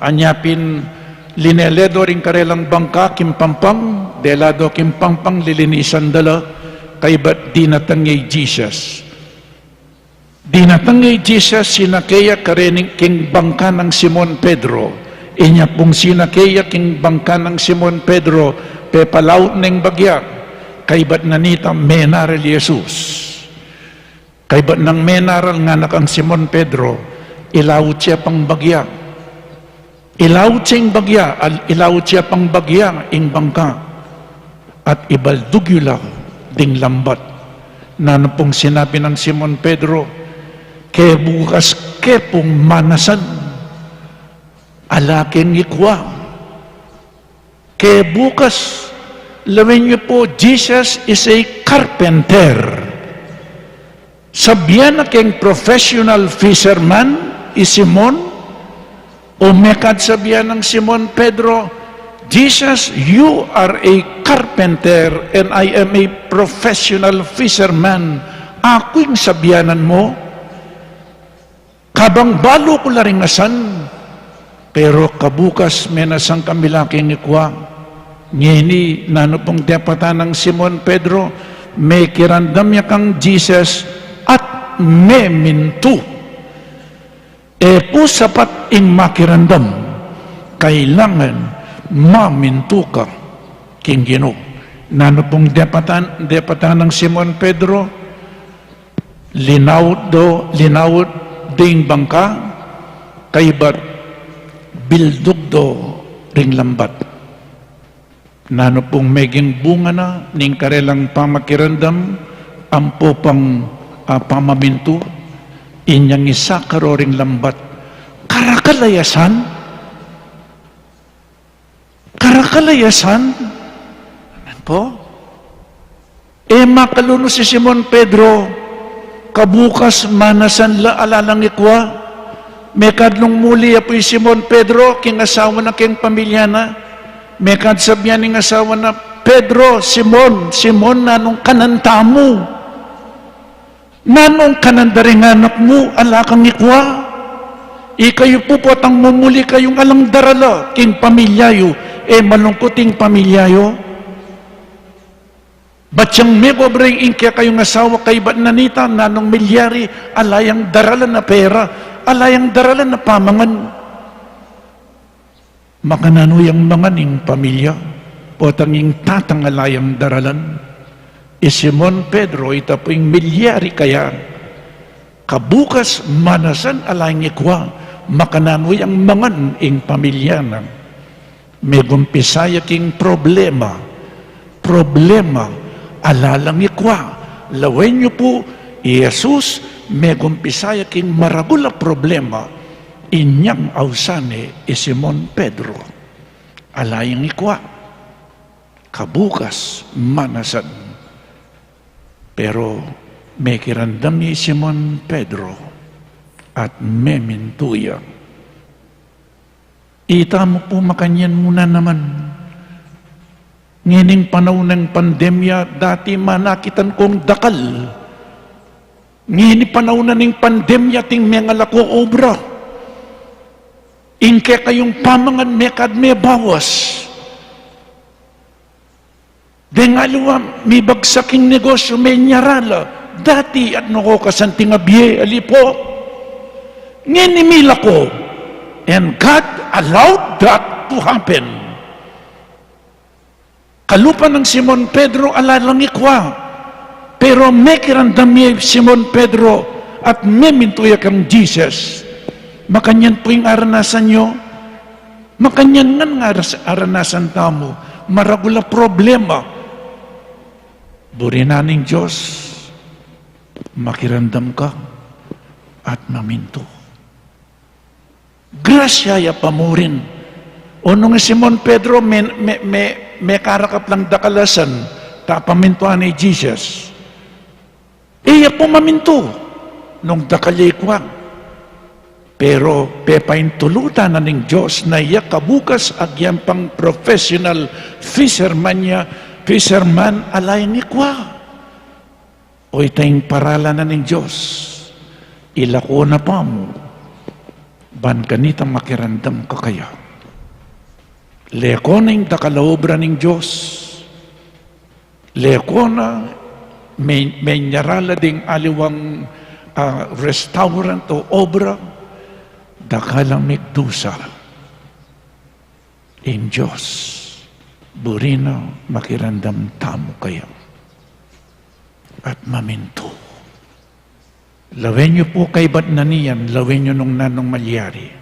Anya pin linele do ring karelang bangka king pampang, dela do king pampang, lilinisan da la, kaybat dinatang ya i Jesus. Dinatang ya i Jesus, sinake ya karening king bangka nang Simon Pedro. Inya pung sinake ya king bangka nang Simon Pedro, pepalaut neng bagya, kaybat na nita menaral i Jesus. Kaybat nang menaral ngana kang Simon Pedro, ilaut ya pang bagya. Ilaut ya ing bagya, al-, ilaut ya pang bagya ing bangka, at ibaldug yu la ding lambat. Nanu pung sinabi nang Simon Pedro, kebukas ke pung manasan, ala keng ikwa. Kebukas, lawen yu pu, Jesus is a carpenter. Sabian na keng professional fisherman i Simon, o mekad sabian nang Simon Pedro, "Jesus, you are a carpenter and I am a professional fisherman." Aku ing sabianan mu, kabang balu ku la ring asan, pero kabukas menasan kami la keng ikwa. Ngeni, nanu pung depatan nang Simon Pedro? Mekiramdam ya kang Jesus at memintu. E pu sapat ing makiramdam, kailangan mamintu ka king Ginu. Nanu pung depatan, depatan nang Simon Pedro? Linaut do, linaut ding bangka, kaybat bildug do ring lambat. Nanu pung meging bunga na ning karelang pamakiramdam, ampo pang, ah, pamamintu? Inyang isakaro ring lambat, karakal a ya san? Karakal a ya san? Amen po? E makalunus i Simon Pedro, kabukas manasan la ala lang ikua. Mekad nung muli ya pu i Simon Pedro king asawa na, king pamilya na, mekad sabian ning asawa na, "Pedro, Simon, Simon, nanung kanan tamu? Nanung kanan da ring anak mu, ala kang ikua? Ikayu pu potang mumuli kayung alang darala king pamilya yu, e malungkut ing pamilya yu?" Bat yang mebobra ing kekayung asawa kaybat na nita, nanung milyari? Ala yang daralan a pera, ala yang daralan a pamangan. Makananu yang mangan ing pamilya, potang ing tatang ala yang daralan? I Simon Pedro, ita pu ing milyari kaya, kabukas manasan ala ing ikua, makananu yang mangan ing pamilya na? Megumpisa ya king problema. Problema, ala lang ikua. Lawen yu pu, i Jesus, megumpisa ya king maragul a problema. Inyang ausan ne i Simon Pedro, ala yang ikua. Kabukas manasan. Pero mekiramdam ya i Simon Pedro at memintu ya. Ita mu pu, makanyan mu na naman. Ngening panaun ning pandemya, dati manakitan kung dakal. Ngeni panaun na ning pandemya, atin mengalako obra. Ing kekayung pamangan mekad mebawas. Deng aliwa mibagsak ing negosyu, menyara la. Dati atyu ko kasanting a bie, ali po. Ngeni milako. And God allowed that to happen. Kalupa nang Simon Pedro, ala lang ikua. Pero mekiramdam ya i Simon Pedro at memintu ya kang Jesus. Makanyan pu ing aranasan yu. Makanyan ngan ing aras-, aranasan tamu. Maragul a problema. Buri na ning Dios, makiramdam ka at mamintu. Grasya ya pa murin. O nung i Simon Pedro me-, me-, me-, mekarakap lang dakal a san, ta pamintuan ne i Jesus. E ya pu mamintu nung dakal ya ikua. Pero pepaintulutan na ning Dios na ya kabukas agyang pang professional fisherman ya, fisherman, ala yang ikua. O ita ing paralan na ning Dios, ilako na pamu, ban kanita makiramdam ka kaya. Leko na ing dakal a obra ning Dios. Leko na, me-, menyara la ding aliwang, ah, restaurant o obra, dakal a migdusa. Ing Dios, buri na makiramdam tamu kaya at mamintu. Lawen yu pu kaybat na niyan, lawen yu nung nanung malyari.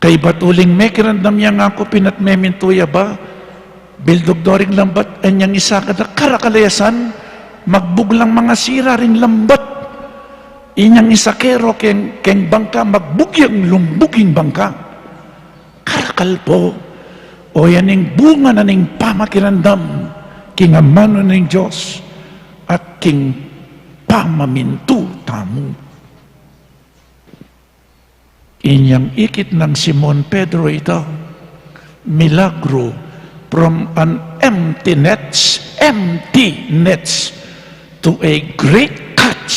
Kaybat uling mekiramdam yang aku pin at memintu ya ba, bildug do ring lambat, inyang isakad a karakal a ya san, magbug lang mangasira ring lambat. Inyang isakero keng, keng bangka, magbug yang lumbug ing bangka. Karakal po. O yan ing bunga na ning pamakiramdam king amanu ning Dios at king pamamintu tamu. Inyang ikit nang Simon Pedro ita, milagro, from an empty nets, empty nets, to a great catch,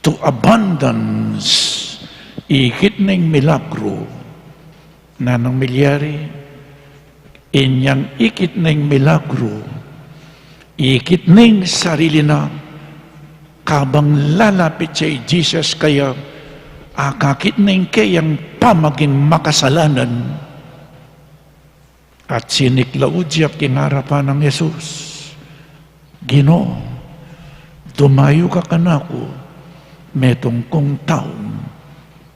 to abundance. Ikit na ing milagro. Nanung milyari? Inyang ikit na ing milagru, ikit na ing sarili na, kabang lalapit ya i Jesus kaya, akakit na ing keyang pamaging makasalanan. At siniklaud ya king arapan nang Jesus, "Ginu, dumayu ka kanaku, metung kung taung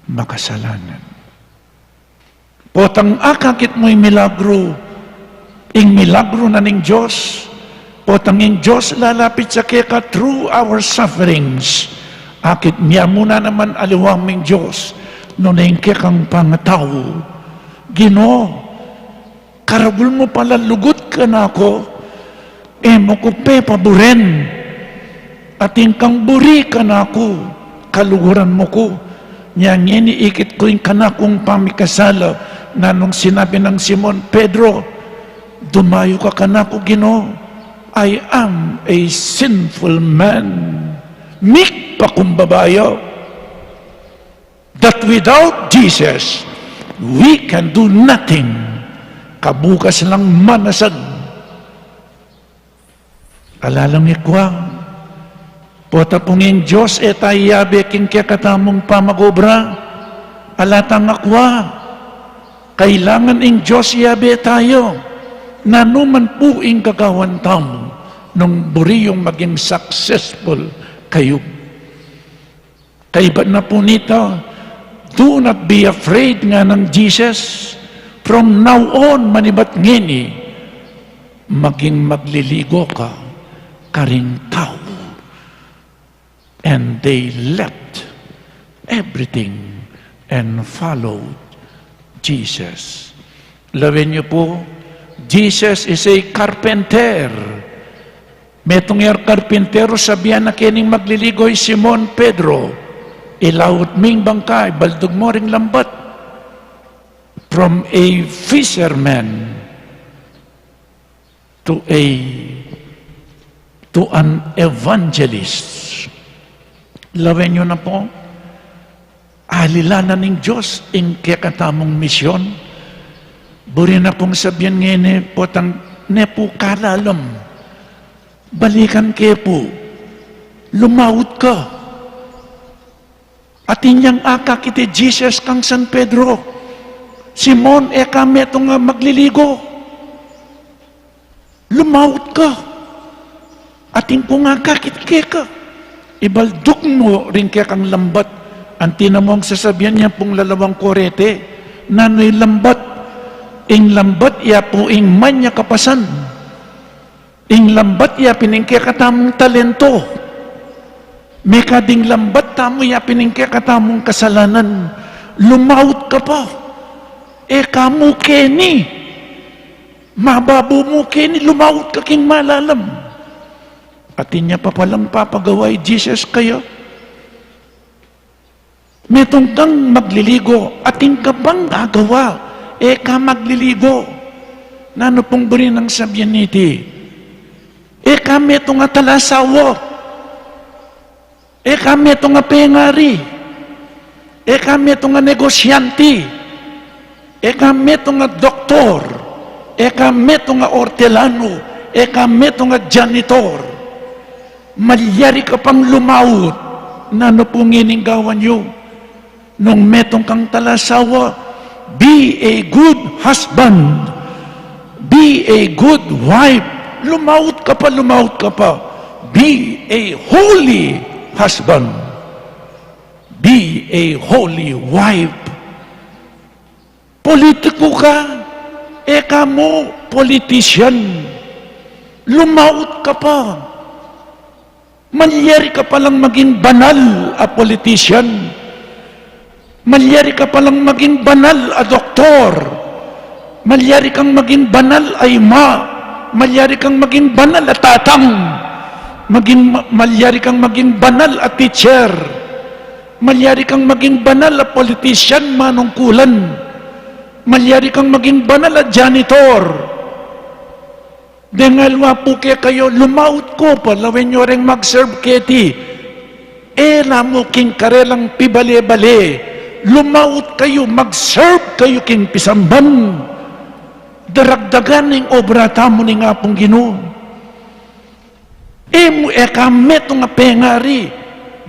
makasalanan." Potang akakit mu ing milagru, ing milagru na ning Dios, potang ing Dios lalapit ya keka through our sufferings, akit mia mu na naman aliwa mu ing Dios, nune ing kekang pangatau, "Ginu, karagul mu pala lugud kanaku, e mu ku pepaburen. Atin kang buri kanaku, kaluguran mu ku. Nya ngeni ikit ku ing kanakung pamikasala." Nanung sinabi nang Simon Pedro, "Dumayu ka kanaku, Ginu. I am a sinful man." Mikpakumbaba ya that without Jesus, we can do nothing. Kabukas lang manasag. Ala lang ikwa, pota pung ing Dios e ta iyabe king kekatamung pamag-obra, ala tang akwa. Kailangan ing Dios iyabe tayu. Nanu man pu ing gagawan tamu, nung buri yung maging successful kayu. Kaybat na pu nita, "Do not be afraid," nganang Jesus. "From now on, manibat ngeni, maging magliligo ka karing tau." And they left everything and followed Jesus. Lawen yu pu, Jesus is a carpenter. Metung yang karpintero, sabian na kening magliligo i Simon Pedro, "Ilaut me ing bangka, ibaldug mu ring lambat." From a fisherman to a, to an evangelist. Lawen yu na pu, alilan na ning Dios ing kekatamung misyon. Buri na pung sabian ngeni, potang ne pu kalalam, balikan ke pu, lumaut ka. Atin yang akakit i Jesus kang San Pedro, "Simon, e ka metung a magliligo? Lumaut ka. Atin kung akakit keka. Ibaldug mu ring kekang lambat." Anti na mung sasabian yang pung lalawang kurete, nanu ing lambat? Ing lambat ya pu ing manyakapasan. Ing lambat ya pin ing kekatamung talento. Mekad ing lambat tamu ya pin ing kekatamung kasalanan. Lumaut ka pa. E ka mu keni. Mababo mu keni, lumaut ka king malalam. Atin ya pa palang papagawa i Jesus kaya. Metung kang magliligo, atin ka bang agawa? E ka magliligo. Nanu pung buri nang sabian niti? E ka metung a talasawa. E ka metung a pengari. E ka metung a negosyante. E ka metung a doktor, e ka metung a ortelanu, e ka metung a janitor. Malyari ka pang lumaut. Nanu pu ngening gawan yu? Nung metung kang talasawa, be a good husband, be a good wife. Lumaut ka pa, lumaut ka pa. Be a holy husband, be a holy wife. Politiku ka, e ka mu politician. Lumaut ka pa. Malyari ka palang maging banal a politician. Malyari ka palang maging banal a doktor. Malyari kang maging banal a ima. Malyari kang maging banal a tatang. Maging ma-, malyari kang maging banal a teacher. Malyari kang maging banal a politician, manungkulan. Malyari kang maging banal a janitor. Deng aliwa pu kekayu, lumaut ko pa, lawen yu reng mag-serve keti. E la mu king karelang pibale-bale. Lumaut kayu, mag-serve kayu king pisamban. daragdagan ing obra tamu ning Apung Ginu. E mu, e ka metung a pengari,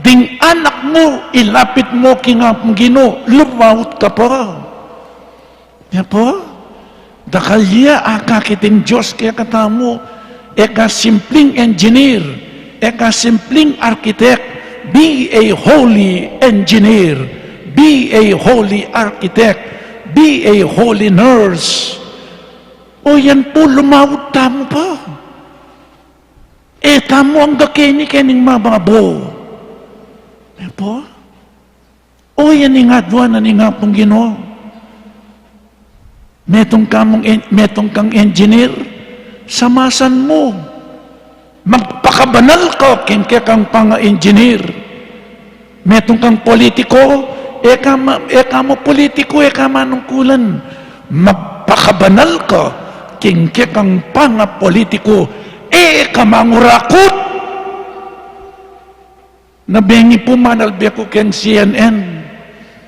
ding anak mu, ilapit mu king Apung Ginu, lumaut ka pa. Nya pa, dakal ya akakit ing Dios kekatamu, e ka simpling engineer, e ka simpling architect, be a holy engineer, be a holy architect, be a holy nurse. O yan pu, lumaut tamu pa. E tamu angga keni, kening mababo. E pa? O yan ing aduan na ning Apung Ginu. Metung kamung en-, metung kang engineer, samasan mu. Magpakabanal ka king kekang panga-engineer. Metung kang politiko, e ka ma-, e ka mu politiko, e ka manungkulan. Magpakabanal ka king kekang pangapolitiko, e ka mangurakut. Na bengi pu, manalbe ku keng C N N.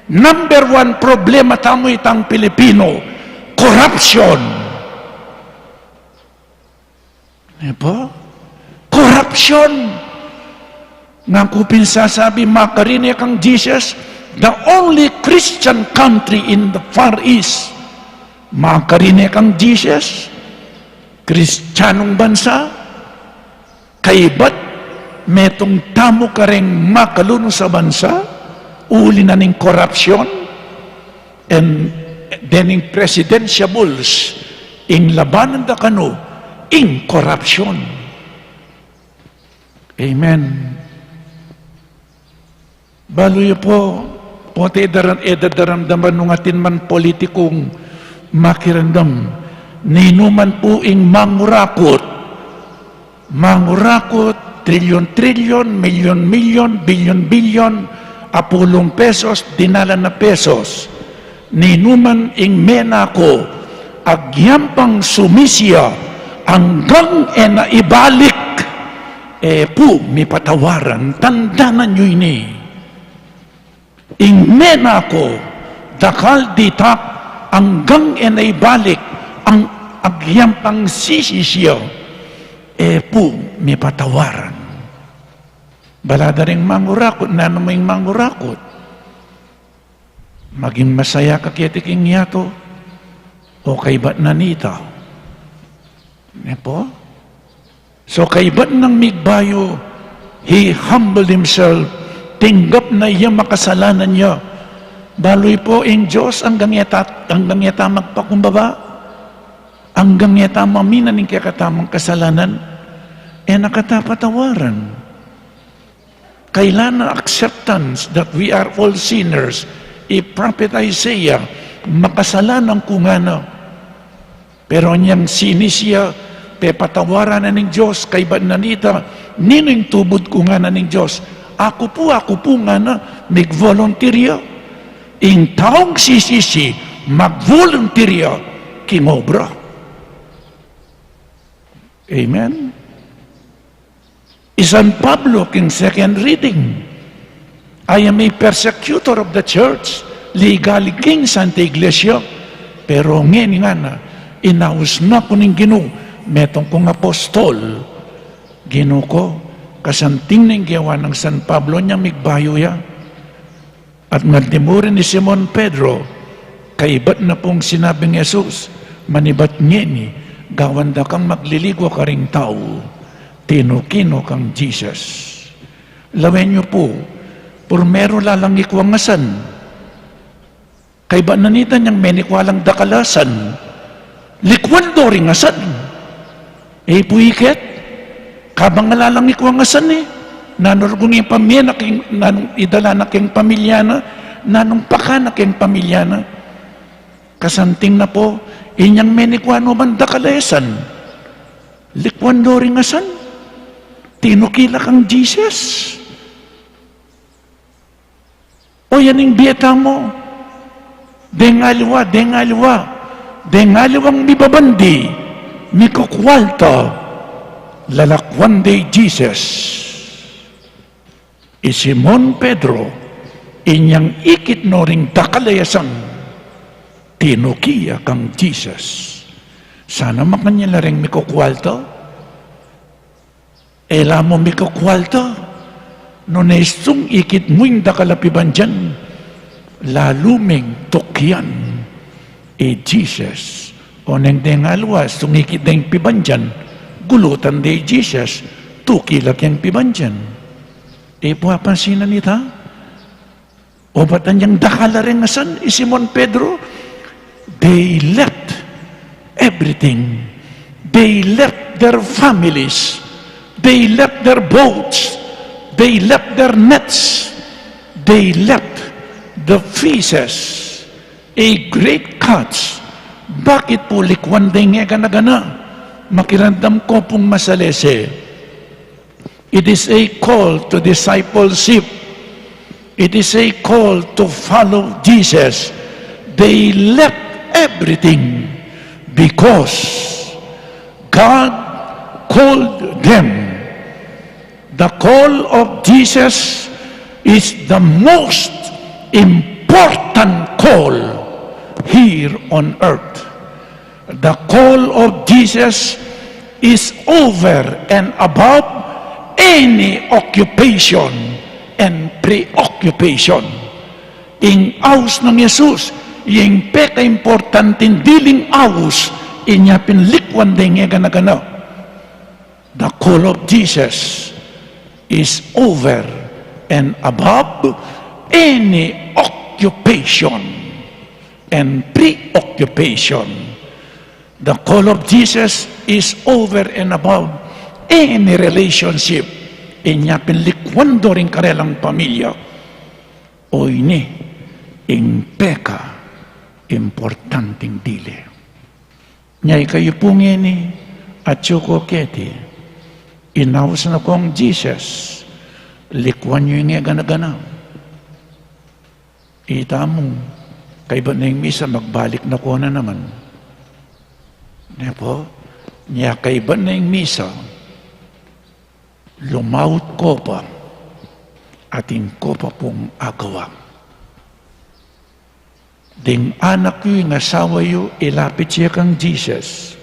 Number one problema tamu itang Pilipino, corruption. E pa? Corruption. Nga ku pin sasabi, makarine kang Jesus, the only Christian country in the Far East. Makarine kang Jesus, Kristiyanong bansa, kaybat metung tamu kareng makalunus a bansa, uli na ning korapsyon, and dening presidensya bulls, ing labanan da kanu, ing korapsyon. Amen. Balu yu pu, pota e daran-, e dadaramdaman nung atin man politikung makiramdam. Ninuman pu ing mangurakut, mangurakut, trilyon-trilyon, milyon-milyon, bilyon-bilyon, apulung pesos, dinalan na pesos. Ninuman ing menako, agyang pang sumisi ya, anggang e na ibalik, e pu mipatawaran, tandanan yu ini. Ing menako, dakal ditak, anggang e na ibalik, ang agyang pang sisisi ya, e pu mipatawaran. Bala da ring mangurakut, nanu mu ing mangurakut? Maging masaya ka keti king yatu, o kaybat na nita? E pu? So, kaybat nang migbayu, he humbled himself, tinggap na ya makasalanan ya. Balu yu pu, ing Dios anggang e ta, anggang e ta magpakumbaba, anggang e ta mamina ning kekatamung kasalanan, e na kata patawaran. Kailangan acceptance that we are all sinners. I Prophet Isaiah, makasalanan ku ngana. Pero inyang sinisi ya, pepatawaran na ning Dios, kaybat na nita, ninu ing tubud ku ngana ning Dios? Aku pu, aku pu ngana, mig-volunteer ya. Ing taung sisisi, mag-volunteer ya king obra. Amen? I San Pablo king second reading, "I am a persecutor of the church," ligali king Santa Iglesia. Pero ngeni ngana, inaus na ku ning Ginu, metung kung apostol. Ginu ku, kasanting ning gewa nang San Pablo inyang migbayu ya. At ngadi mu rin i Simon Pedro, kaybat na pung sinabi nang Jesus, "Manibat ngeni, gawan da kang magliligwa karing tau." Tinuki no kang Jesus. Lawen yu pu, purmeru lalang ikwa ing asan. Kaybat na nita inyang menikwa lang dakal a asan, likwan do ring asan. E pu iket, kabang ala lang ikwa ing asan e, nanu rugyan ing pamie na king, nanung idala na king pamilya na, nanung pakanan na king pamilya na. Kasanting na pu, inyang menikwa no man dakal a asan, likwan do ring asan. Tinuki la kang Jesus. O yan ing bie tamu. Deng aliwa, deng aliwa, deng aliwang mibabandi, mikukwalta, lalakwan de i Jesus. I Simon Pedro, inyang ikit no ring dakal a asan, tinuki ya kang Jesus. Sana makanyan la reng mikukualta. E la mu mikukualta, nune sung ikit mu ing dakal a pibandian, lalu meng tukian i Jesus. Oneng deng aliwa, sung ikit deng pibandian, gulutan de i Jesus, tuki la keng pibandian. E pu apansinan ita? Obat anyang dakal a reng asan i Simon Pedro, they left everything. They left their families. They left their boats. They left their nets. They left the fishes. A great catch. Bakit pu likwan deng egana-gana? Makiramdam ko pung masalese. It is a call to discipleship. It is a call to follow Jesus. They left everything because God called them. The call of Jesus is the most important call here on earth. The call of Jesus is over and above any occupation and preoccupation. Ing aus nang Jesus, ing pekaimportanting diling aus, inya pin likwan deng egana-gana. The call of Jesus is over and above any occupation and preoccupation. The call of Jesus is over and above any relationship. Inya pin likwan do ring karelang pamilya. O ini ing pekaimportanting dili. Nya ikayu pu ngeni, atyu ko keti, inaus na kong Jesus, likwan yu ing egana-gana. Ita mu, kaybat na ing misa, magbalik na ko na naman. Ne pu? Nya kaybat na ing misa, lumaut ko pa, atin ko pa pung agawa. Ding anak yu, ing asawa yu, ilapit ya kang Jesus.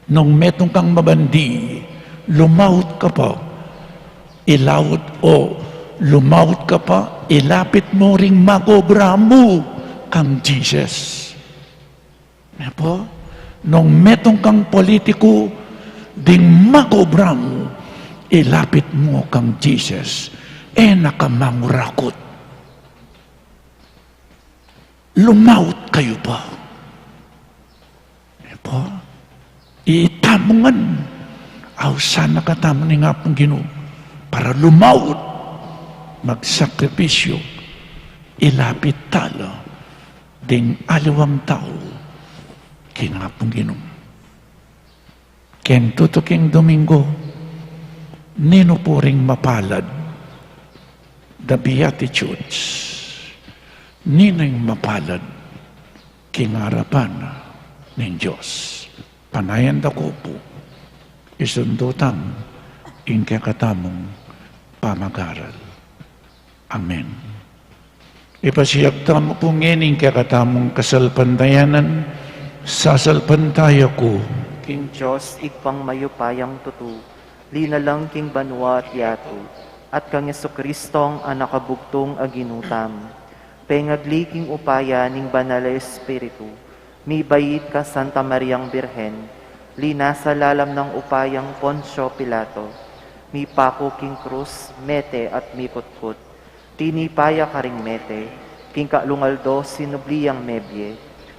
Nung metung kang mabandi, lumaut ka pa, ilaut o, lumaut ka pa, ilapit mu ring magobra mu kang Jesus. Ne pu? Nung metung kang politiku, ding magobra mu, ilapit mu kang Jesus. E na ka mangurakut. Lumaut kayu pa. E pu? Itamu ngan, ausan na katamu ning Apung Ginu para lumaut, magsakripisyu, ilapit tala ding aliwang tau king Apung Ginu. Keng tutuking Domingo, ninu pu ring mapalad? The Beatitudes. Ninu ing mapalad king arapan ning Dios? Panayan da ko pu, isundu tamu ing kekatamung pamagaral. Amen. Ipasiag tamu pu ngeni ing kekatamung kasalpantayanan. Sasalpantaya ku king Dios, Ibpang mayupayang tutu, linalang king banua at yatu, at kang Jesucristong Anak a bugtung a Ginu tamu, pengagli king upaya ning Banal a Espiritu, mibait kang Santa Mariang Birhen, linasa lalam nang upayang Poncio Pilato, mipaku king krus, mete at mikutkut. Tinipa ya karing mete, king kalung aldo sinubli yang mebie,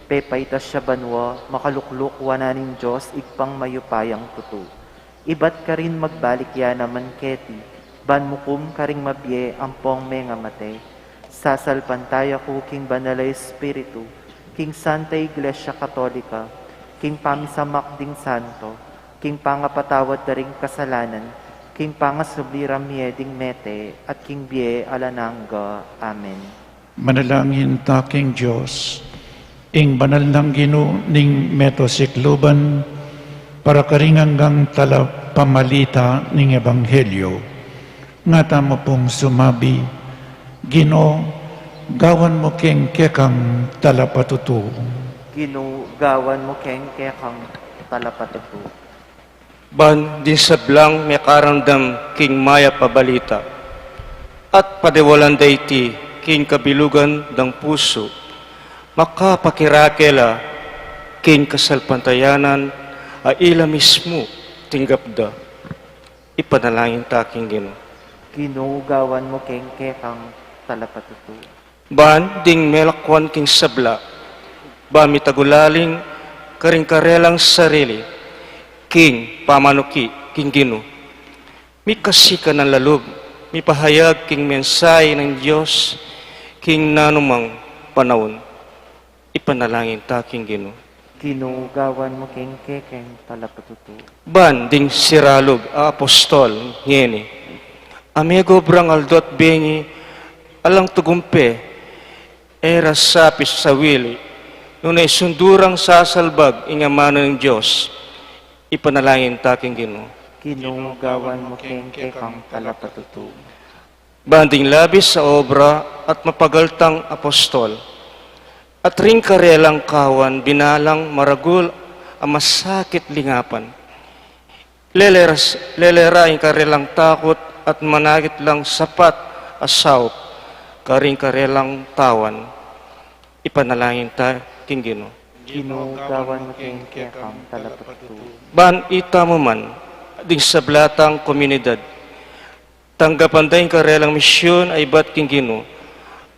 pepaitas ya banua, makalukluk wanan ning Dios Ibpang mayupayang tutu. Ibat karin magbalik ya naman keti, ban mukum karing mabie ampong mengamate. Sasalpantaya ku king Banal a Espiritu, king Santa Iglesia Katolika, king pamisamak ding santo, king pangapatawad da ring kasalanan, king pangasubli rang mie ding mete, at king bie alang angga. Amen. Manalangin ta king Dios, ing banal nang Ginu ning meto sikluban, para karing anggang talapamalita ning ebanghelyo. Nga tamu pung sumabi, Ginu, gawan mu keng kekang talapatutu. Ginu, gawan mu keng kekang talapatutu. Ban ding sablang mekaramdam king mayap a balita at padawalan da iti king kabilugan dang pusu, makapakirake la king kasalpantayanan a ila mismu tinggap da. Ipanalangin ta king Ginu. Ginu, gawan mu keng kekang talapatutu. Ban ding melakwan king sabla, ba mitagulaling karing karelang sarili king pamanuki king Ginu. Mikasikan a lub mipahayag king mensahe ning Dios king nanumang panaun. Ipanalangin ta king Ginu. Ginu, gawan mu keng kekang talapatutu. Ban ding siralug a apostol ngeni a megobrang aldo at bengi, alang tugumpe, e ra sapi sawili, nune sundu rang sasalbag ing amanu ning Dios. Ipanalangin ta king Ginu. Ginu, gawan mu keng kekang talapatutu. Ban ding labis a obra at mapagal tang apostol, at ring karelang kawan binalang maragul a masakit lingapan. Leleras-, lelera ing karelang takut at manakit lang sapat a saup karing karelang tawan. Ipanalangin ta king Ginu. Ginu, gawan mu keng kekang talapatutu. Ban itamu man, ding sabla tang komunidad, tanggapan da ing karelang misyun a ibat king Ginu,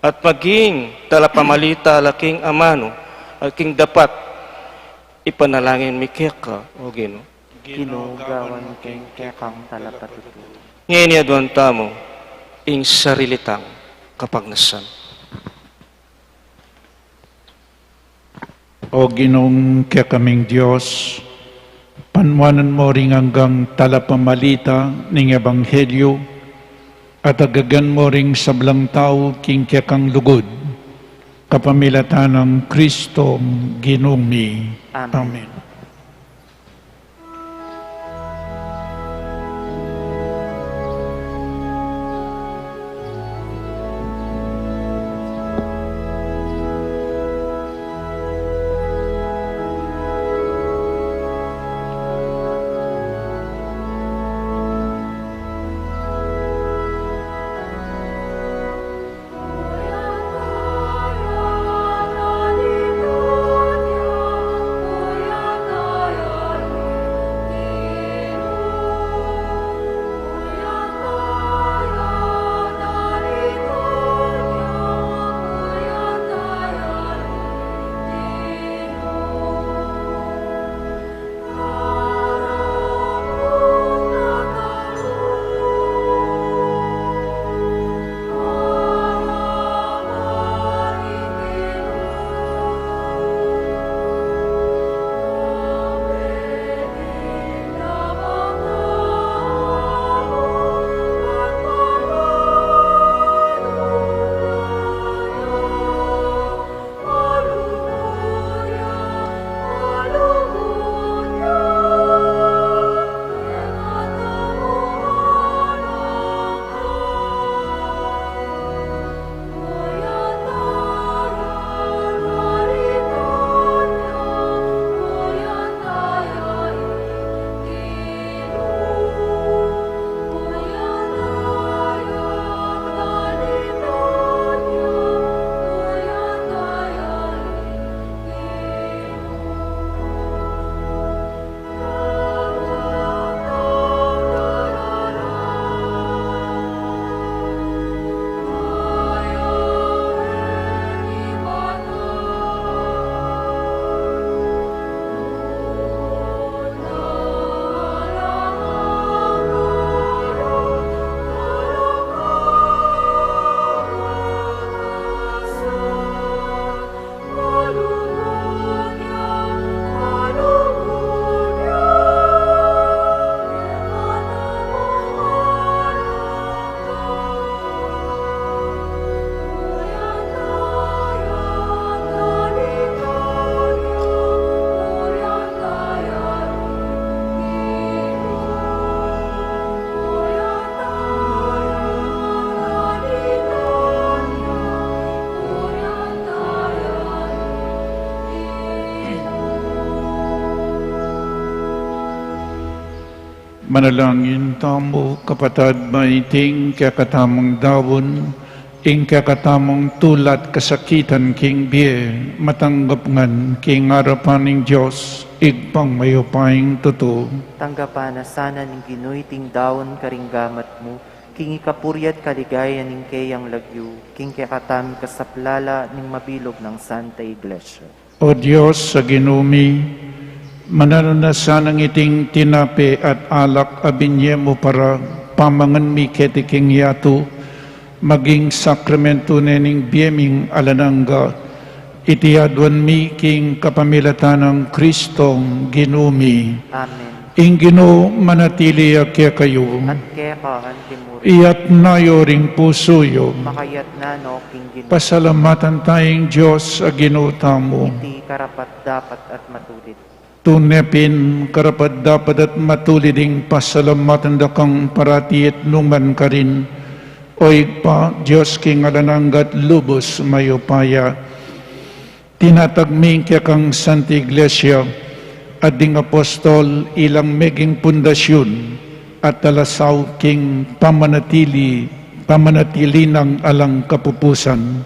at maging talapamalita la king amanu at king dapat. Ipanalangin mi keka, O Ginu. Ginu, gawan mu keng kekang talapatutu. Ngeni aduan tamu ing sarili tang kapagnasan. O Ginung kekaming Dios, panuanan mu ring anggang talapamalita ning ebanghelyo, at agagan mu ring sablang tau king kekang lugud, kapamilatan nang Kristong Ginu mi. Amen. Amen. Manalangin tamu, kapatad, ba iting kekatamung daun, ing kekatamung tulat kasakitan king bie, matanggap ngan king arapan ning Dios, Ibpang mayupayang tutu. Tanggapan na sana ning Ginu iting daun karing gamat mu, king ikapurian at kaligayan ning keyang lagyu, king kekatamung kasaplalan ning mabilug nang Santa Iglesia. O Dios a Ginu mi, mananu na sanang iting tinape at alak a binie mu para pamangan mi keti king yatu, maging sakramentu ne ning bie ming alang angga, iti aduan mi king kapamilatan nang Kristong Ginu mi. Amen. Ing Ginu manatili ya kekayu. At keka antimurin. Iyatas yu ring pusu yu. Makayatna no king Ginu. Pasalamatan taya ing Dios a Ginu tamu. Iti karapat-dapat at matulid. Tune pin karapat-dapat at matulid ing pasalamatan da kang parati at nukarin man, O Ibpa, Dios king alang angga at lubus mayupaya. Tinatag mi ing kekang Santa Iglesia, at ding apostol ilang meging pundasyun at talasau king pamanatili, pamanatili nang alang kapupusan.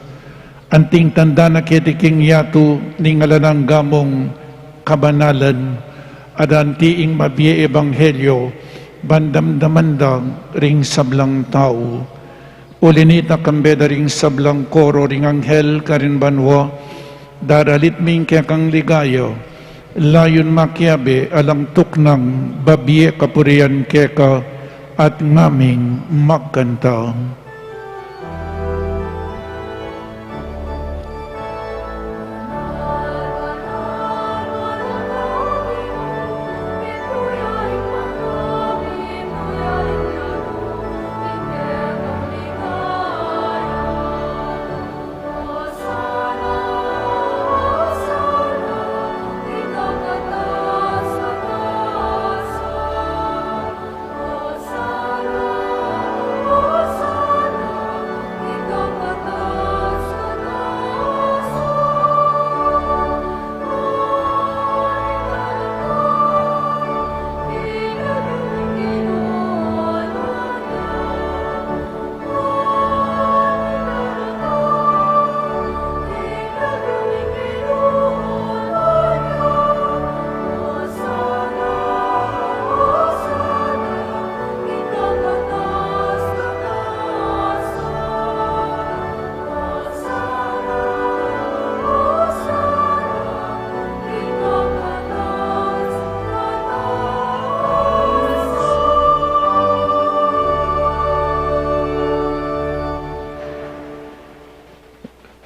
Anting tanda na keti king yatu ning alang angga mung kabanalan, at anti ing mabie ebanghelyo ban damdaman da ring sablang tau. Uli nita, kambe da ring sablang koro ring anghel karin banua, daralit mi ing kekang ligaya, layun makiabe alang tuknang babie kapurian keka, at ngaming magkanta.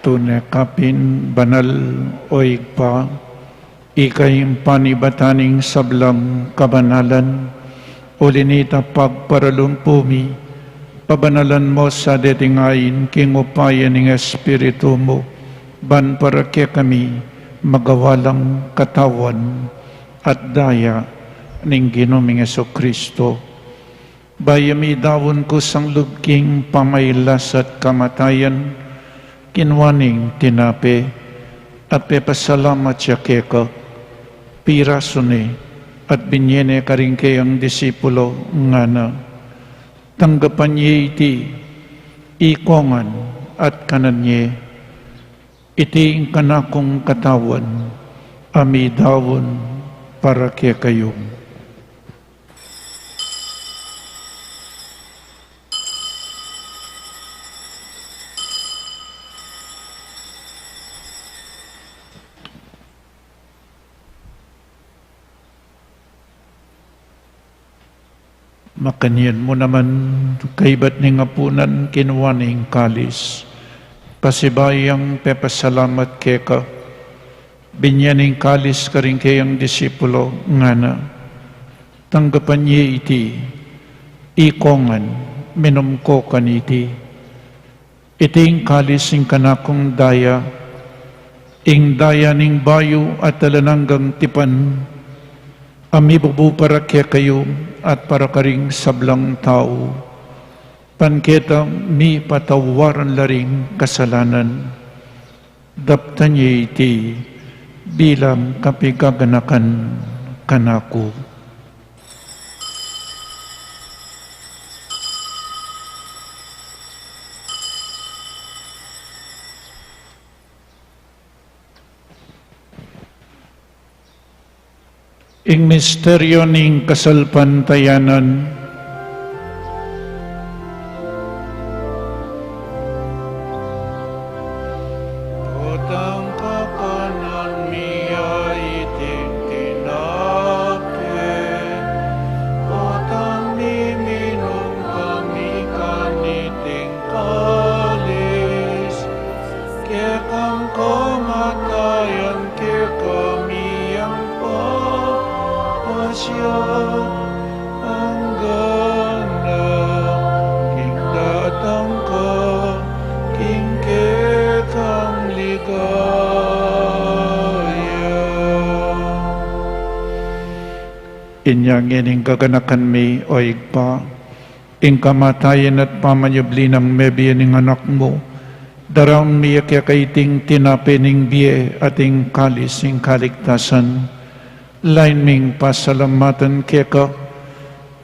Tune ka pin banal, o Ibpa, ika ing panibatan ning sablang kabanalan. Uli nita, pagparalumpu mi, pabanalan mu sa deting ain king upaya ning Espiritu mu, ban para kekami magawa lang katawan at daya ning Ginu ming Jesucristo. Bayu ya midaun kusang lub king pamailas at kamatayan, kinua ne ing tinape, at pepasalamat ya keka, pirasu ne, at binie ne karing keyang disipulo, ngana: Tanggapan ye iti, ikongan, at kanan ye. Iti ing kanakung katawan, a midaun para kekayu. Makanyan mu naman, kaybat ning apunan, kinua ne ing kalis, pasibayu yang pepasalamat keka, binie ne ing kalis karing keyang disipulo, ngana: Tanggapan ye iti, ikongan, minum ko kaniti. Iti ing kalis ning kanakung daya, ing daya ning bayu at alang anggang tipan, a mibubu para kekayu at para karing sablang tau, ban keta mipatawaran la ring kasalanan. Daptan ye iti bilang kapigaganakan kanaku. Ing misteryo ning kasalpantayanan. Potang kakanan mi ya iting tinape, potang miminum kami kaniting kalis, kekang kamatayan kekami yang papasya, anggang king datang ka king kekang ligaya. Inya ngening gaganakan mi, o Ibpa, ing kamatayan at pamanyubli nang mebie ning Anak mu, daraun mi ya keka iting tinape ning bie at ing kalis ning kaligtasan. Lain ming pasalamatan keka,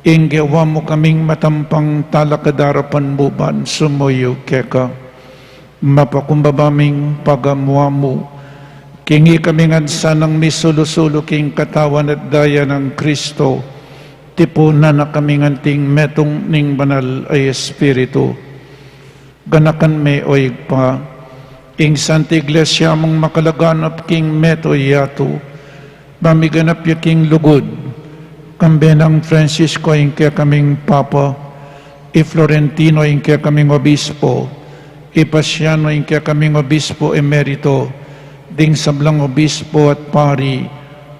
ing gewa mu kaming matampang talakad king arapan mu ban sumuyu keka. Mapakumbaba ming pagamu-amu king ikami ngan sanang misulu-sulu king katawan at daya nang Kristo, tipunan na kami ngan king metung ning Banal a Espiritu. Ganakan me, o Ibpa, ing Santa Iglesia mung makalaganap king mabilug a yatu, ba miganap ya king lugud, kambe nang Francisco ing kekaming Papa, i Florentino ing kekaming Obispo, i Pasiano ing kekaming Obispo Emerito, ding sablang Obispo at Pari,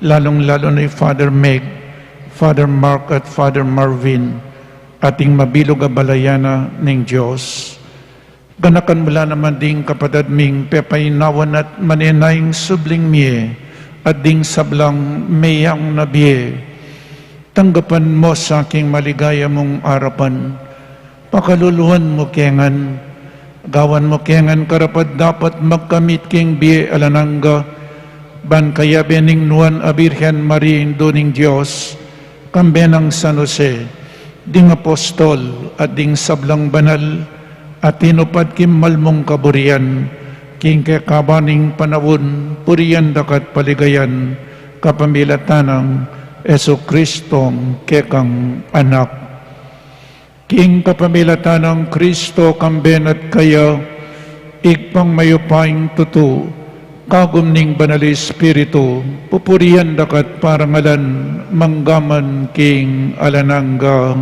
lalung-lalu na i Father Meg, Father Mark at Father Marvin, at ing mabilug a balayan na ning Dios. Ganakan mu la naman ding kapatad ming pepainawan at manenayang subling mie, at ding sablang meyang na bie. Tanggapan mu sa king maligaya mung arapan. Pakaluluan mu ke ngan. Gawan mu ke ngan karapat-dapat magkamit king bie alang angga, ban kayabe ning Nuan a Birhen Maria, Indu ning Dios, kambe nang San Jose, ding apostol at ding sablang banal a tinupad king malmung kaburian, king kekaban ning panaun, purian da ka at paligayan kapamilatan nang Jesucristong kekang Anak. King kapamilatan nang Kristo, kambe na at kaya, Ibpang mayupayang tutu, kagum ning Banal a Espiritu, pupurian da ka at parangalan mangga man king alang angga.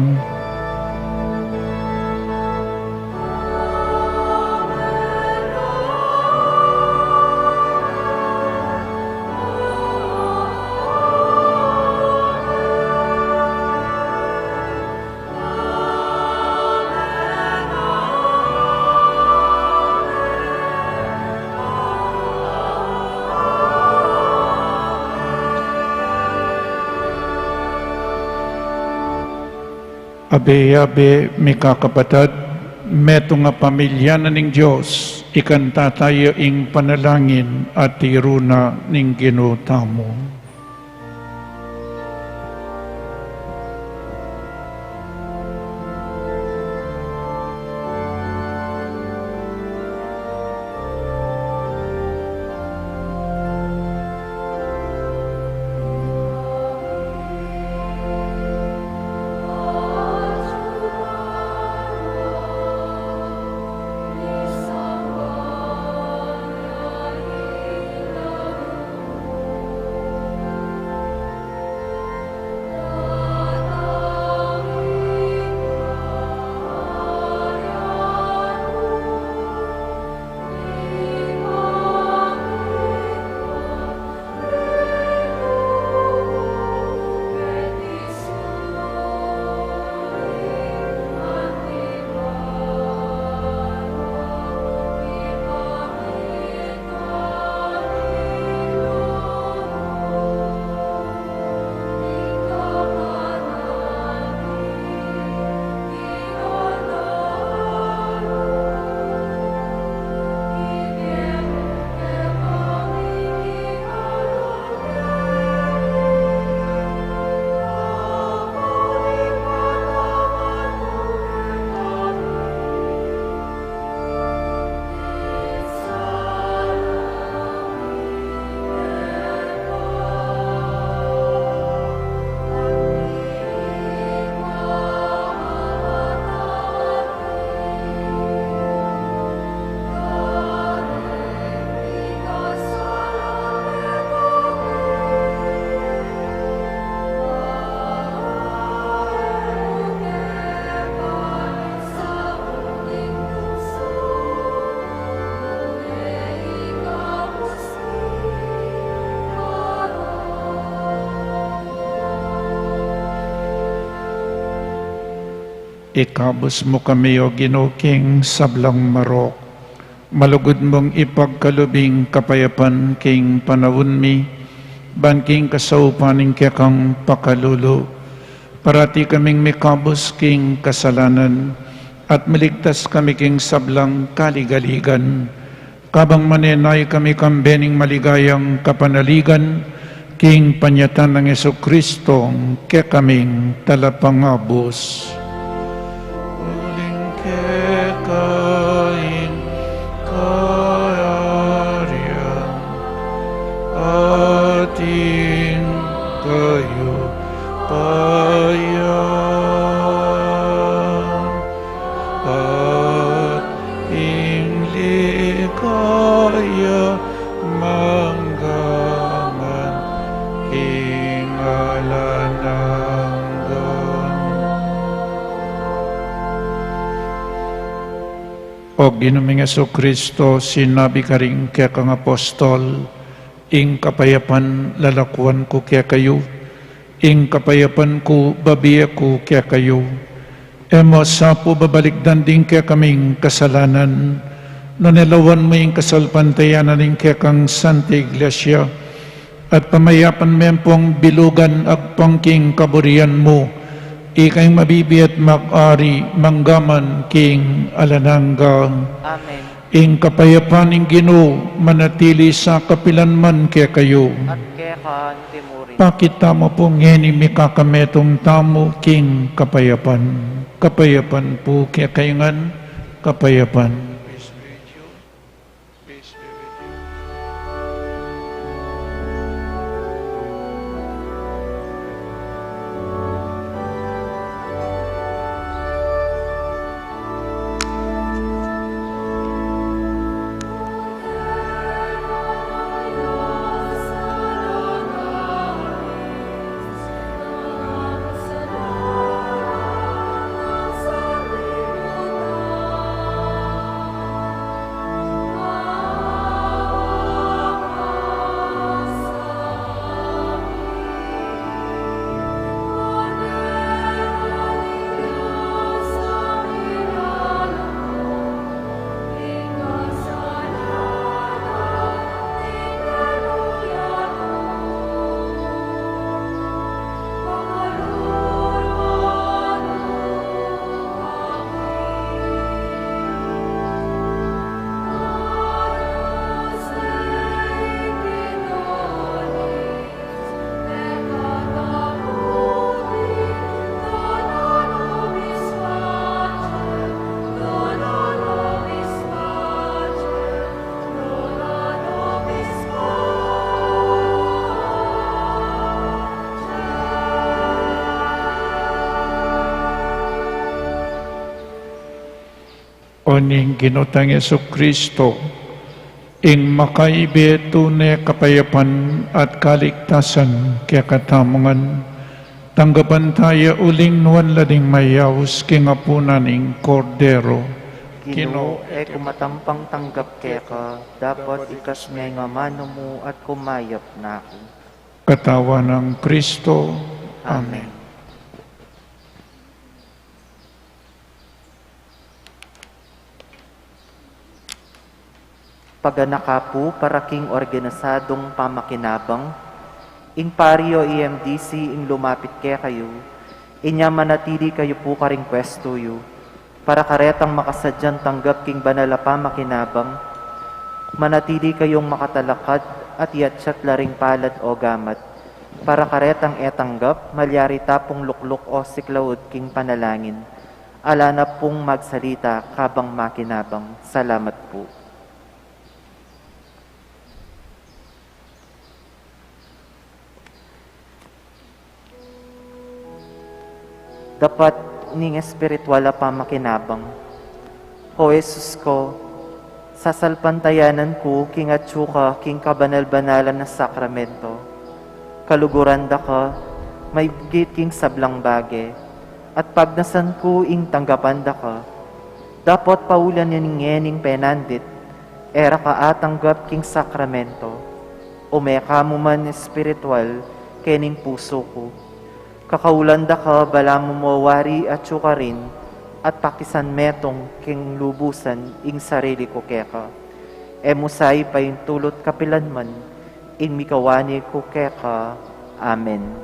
Abe-abe, mikakapatad, metung a pamilya na ning Dios, ikanta taya ing panalangin a tiru na ning Ginu tamu. Ikabus mu kami, O Ginu, king sablang marok. Malugud mung ipagkalub ing kapayapan king panaun mi, ban king kasaupan ning kekang pakalulu, parati kaming mikabus king kasalanan, at miligtas kami king sablang kaligaligan. Kabang manenaya kami kambe ning maligayang kapanaligan, king panyatang nang Jesucristo, kekaming talapangabus. Uling keka ing kayarian, at ing kayupayan, at ing ligaya mangga man king alang angga. O Ginu ming Jesucristo, sinabi karing kekang apostol, ing kapayapan lalakuan ku kekayu, ing kapayapan ku babie ku kekayu. E mu sa pu babalikdan ding kekaming kasalanan, nune lawan mu ing kasalpantayanan ning kekang Santa Iglesia, at pamayapan me pung bilugan agpang king kaburian mu, ika ing mabibie at mag-ari mangga man king alang angga. Amen. Ing kapayapan ning Ginu manatili sa kapilan man kekayu. At keka mu rin. Pakit tamu pu ngeni ing mikakametung tamu king kapayapan. Kapayapan pu kekayu ngan, kapayapan. O ning Ginu tang Jesucristo, ing makaibe tune kapayapan at kaligtasan kekatamu ngan, tanggapan taya uling nuan la ding mayaus king apunan ning Kordero. Ginu, e ku matampang tanggap keka, dapot ikas me ing amanu mu at kumayap na ku. Katawan nang Kristo. Amen. Amen. Paganaka pu para king organisadung pamakinabang, ing pari o E M D C ing lumapit kekayu, inya manatili kayu pu karing pwestu yu, para karetang makasadyang tanggap king banal a pamakinabang, manatili kayung makatalakad at iatsat la ring palad o gamat, para karetang e tanggap, malyari ta pung lukluk o siklaud king panalangin. Ala na pung magsalita kabang makinabang. Salamat pu. Dapat ning espiritual a pamakinabang. O Jesus ko, sasalpantayanan ku king atyu ka king kabanal-banalan a sakramento. Kaluguran da ka maibgit king sablang bage, at pagnasan ku ing tanggapan da ka. Dapot paulan ning ngening penandit, e ra ka atanggap king sakramento. Ume ka mu man espiritual kening pusu ku. Kakaulan da ka balamu mo wari atyu karin, at pakisanmetung king lubusan ing sarili ku keka. E mu sa ipaintulut kapilanman ing mikawani ku keka. Amen.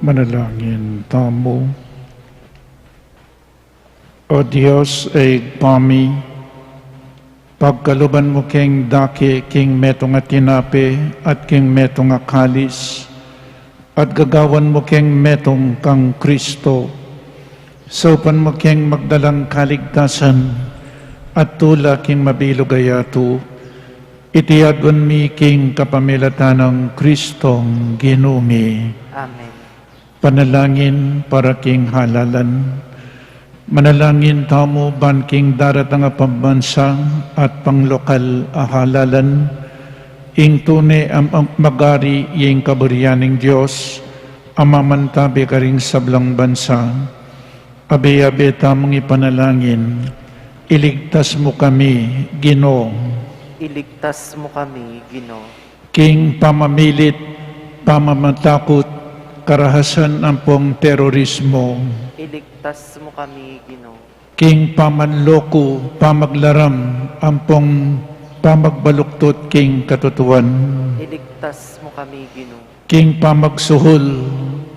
Manalangin tamu. O Dios, Ibpa mi, pagkaluban mu keng dake king metung a tinape at king metung a kalis, at gagawan mu keng metung kang Kristo, saupan mu keng magdalang kaligtasan at tula king mabilug a yatu. Iti aduan mi king kapamilatan nang Kristong Ginu mi. Amen. Panalangin para king halalan. Manalangin tamu ban king daratang a pambansa at panglokal a halalan, ing tune a mag-, magari ing kaburian ning Dios a mamantabe karing sablang bansa. Abe-abe tamung ipanalangin, iligtas mu kami, Ginu. Iligtas mu kami, Ginu. King pamamilit, pamamatakut, karahasan ampong terorismo. Iligtas mu kami, Ginu. King pamanloko, pamaglaram, ampong pamagbaluktut king katutuan. Iligtas mu kami, Ginu. King pamagsuhul,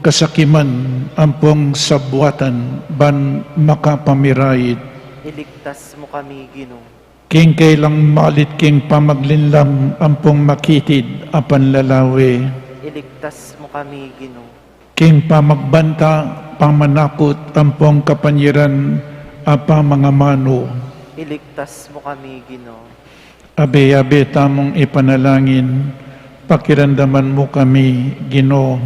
kasakiman, ampong sabuatan, ban makapamiraid. Iligtas mu kami, Ginu. King kailang malit king pamaglinlang ampong makitid a panlalawe. Iligtas mu kami, Ginu. King pamagbanta, pamanakut ampong kapanyiran a pamangamanu. Iligtas mu kami, Ginu. Abe-abe tamung ipanalangin, pakiramdaman mu kami, Ginu.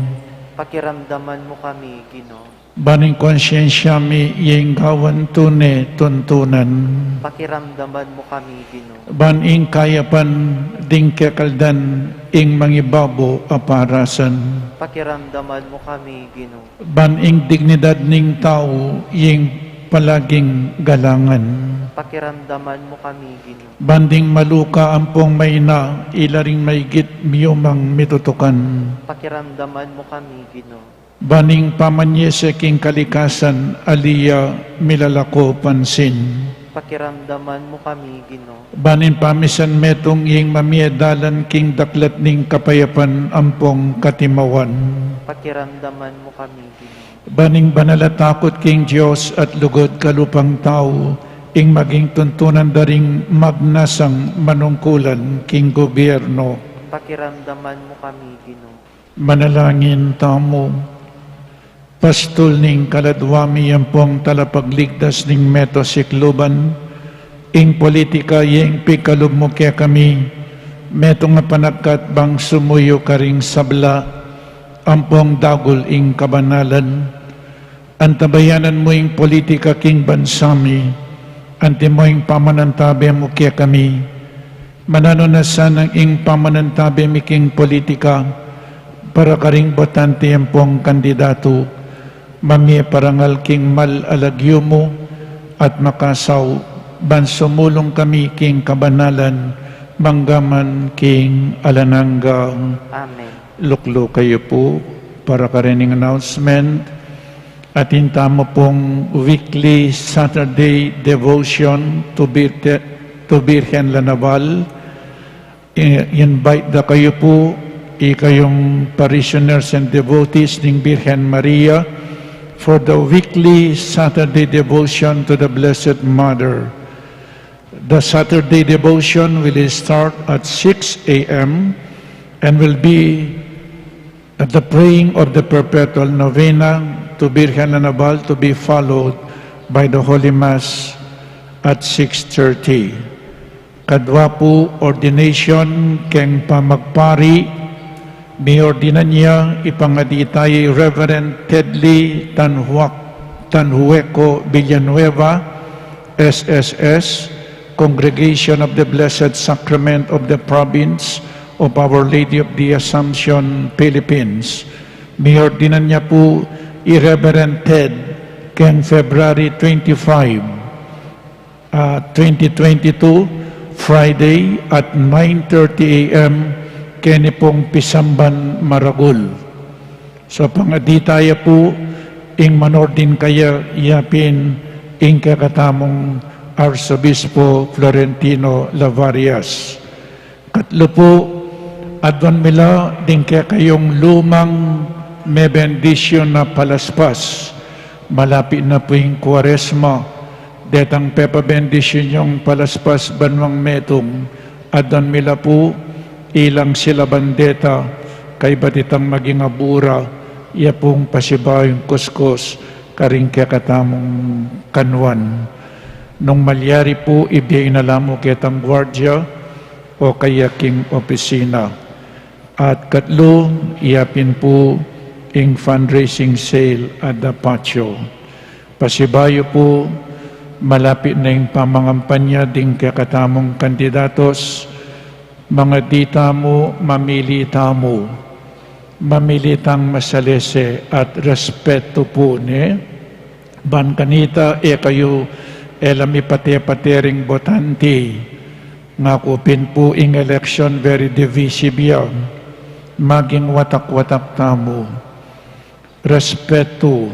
Pakiramdaman mu kami, Ginu. Ban ing konsyensya mi ing gawan tune tuntunan. Pakiramdaman mu kami, Ginu. Ban ing kayapan ding kekaldan ing mangibabo a parasan. Pakiramdaman mu kami, Ginu. Ban ing dignidad ning tau ing palaging galangan. Pakiramdaman mu kami, Ginu. Ban ding maluka ampong maina ila ring maigit miyumang mitutukan. Pakiramdaman mu kami, Ginu. Ban ing pamanyese king kalikasan ali ya milalako pansin. Pakiramdaman mu kami, Ginu. Ban ing pamisan metung ing mamie dalan king daklat ning kapayapan ampong katimawan. Pakiramdaman mu kami, Ginu. Ban ing banal a takut king Dios at lugud kalupang tau ing maging tuntunan da ring magnasang manungkulan king gobyerno. Pakiramdaman mu kami, Ginu. Manalangin tamu. Pastul ning kaladwa mi ampong talapagligtas ning meto sikluban, ing politika ing pikalub mu kekami, metung a panagkat bang sumuyu karing sabla ampong dagul ing kabanalan. Antabayanan mu ing politika king bansa mi, antimo ing pamanantabe mu kekami. Mananu na sanang ing pamanantabe mi king politika para karing botante ampong kandidatu, mamie parangal king mal a lagyu mu at makasau, ban sumulung kami king kabanalan manggaman king alang angga. Amen. Lukluk kayu pu para karening announcement. Atin tamu pung weekly Saturday devotion to, Birte, to Birhen la Naval. I-, invite da kayu pu, ikayung parishioners and devotees ning Birhen Maria, for the weekly Saturday devotion to the Blessed Mother. The Saturday devotion will start at six a m and will be at the praying of the perpetual novena to Birhen la Naval, to be followed by the Holy Mass at six thirty. Kadwa pu, ordination keng pamagpari. Miordinan ya ipangadi tayu i Reverend Tedley Tanhuac-, Tanhueco Villanueva, S S S, Congregation of the Blessed Sacrament of the Province of Our Lady of the Assumption, Philippines. Miordinan ya pu i Reverend Ted keng February twenty-five, ah, twenty twenty-two, Friday at nine thirty a m keni pung pisamban maragul. So, pangadi taya pu ing manordin kaya, yapin ing kekatamung Arsobispo Florentino Lavarias. Katlu pu, aduan mi la ding kekayung lumang mebendisyun a palaspas. Malapit na pu ing Kuaresma. Detang pepabendisyun yung palaspas banwang metung, aduan mi la pu, ilang silaban deta, kaybat itang maging abura, ya pung pasibayung kuskus karing kekatamung kanuan. Nung malyari pu, ibie na la mu ketang guardia o kaya king opisina. At katlu, yapin pu ing fundraising sale at the patio. Pasibayu pu, malapit na ing pamangampanya ding kekatamung kandidatos. Mangadi tamu, mamili tamu. Mamili tang masalese at respetu pu, ne? Ban kanita e kayu e la mipate-pate ring botante. Ngaku pin pu ing election very divisive ya. Maging watak-watak tamu. Respetu,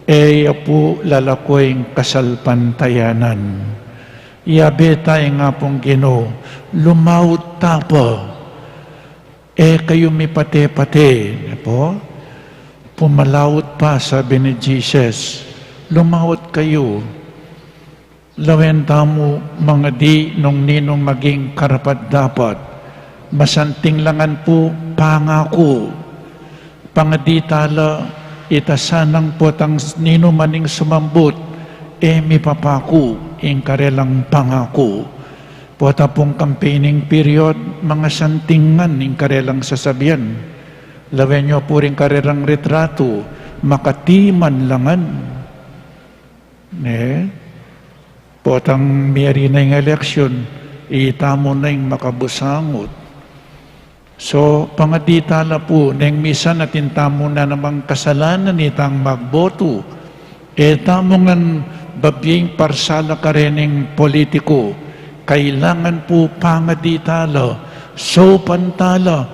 e ya pu lalako ing kasalpantayanan. Yabe ta ing Apung Ginu, lumaut ta pa. E kayu mipate-pate, ne pu? Pumalaut pa, sabi ni Jesus. Lumaut kayu. Lawen tamu mangadi nung ninung maging karapat-dapat. Masanting la ngan pu pangaku. Pangadi ta la, ita sanang potang ninu man ing sumambut, e mipapaku ing karelang pangaku. Pota pung campaigning period, mangasanting ngan ing karelang sasabian. Lawen yu pu ring karelang retratu, makatiman la ngan. Ne? Potang miyari na ing eleksyon, itamu na ing makabusangut. So, pangadi tala pu, neng misan atin tamu na namang kasalanan itang magbotu. E tamu ngan babie ing parsala kareng politiku. Kailangan pu pangadi tala, saupan tala,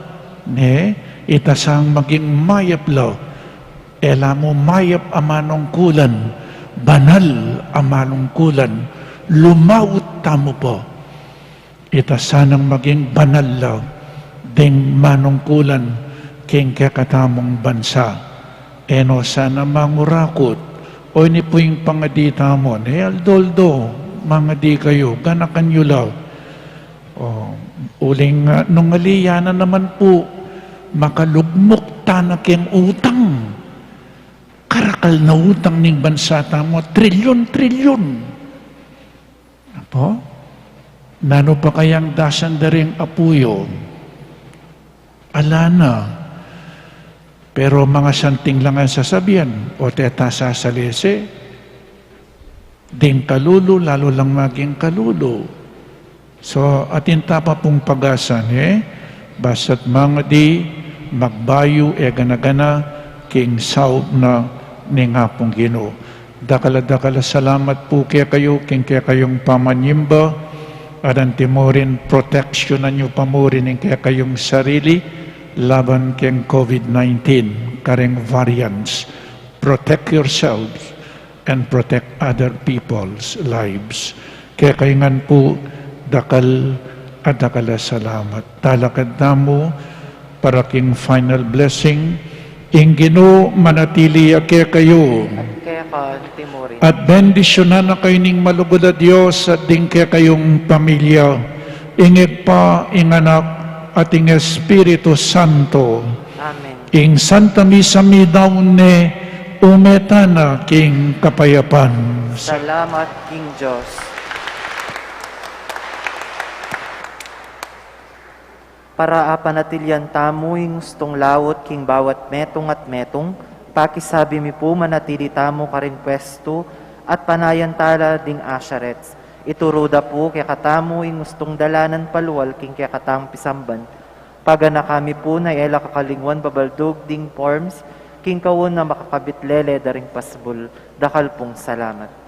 ne? Ita sang maging mayap la. E la mu mayap a manungkulan, banal a manungkulan, lumaut tamu pa. Ita sanang maging banal la ding manungkulan king kekatamung bansa. E no sana mangurakut, o ini pu ing pangadi tamu, ne, aldo-aldo, mangadi kayu, ganakan yu la. O, uling, ah, nung ali ya na naman pu, makalugmuk tana keng utang. Karakal na utang ning bansa tamu, trilyon-trilyon. Apo? Nanu pa kayang dasan da ring apu yu? Ala na. Pero mangasanting la ngan sasabian, o teta sasalese, ding kalulu, lalu lang maging kalulu. So, atin ta pa pung pag-asa, ne? Basta't mangadi, magbayu, e gana-gana, king saup na ning Apung Ginu. Dakal a dakal a salamat pu kekayu, king kekayung pamanyimba, at anti mu rin proteksyonan yu pa mu rin ing kekayung sarili laban keng COVID nineteen, kareng variants. Protect yourselves and protect other people's lives. Kekayu ngan pu, dakal a dakal a salamat. Talakad tamu para king final blessing. Ing Ginu manatili ya kekayu. At keka anti mu rin. At bendisyunan na kayu ning malugud a Dios at ding kekayung pamilya, ing Ibpa, ing Anak, at ing Espiritu Santo. Amen. Ing Santa Misa midaun ne, ume tana king kapayapan. Salamat king Dios. Para apanatilian tamu ing ustung laut king bawat metung at metung, pakisabi mi pu manatili tamu karing pwestu at panayan tala ding asarets. Ituru da pu kekatamu ing ustung dalanan palual king kekatamung pisamban. Paganaka mi pu na e la kakalingwan babaldug ding forms king kauna makakabit lele da ring pasbul. Dakal pung salamat.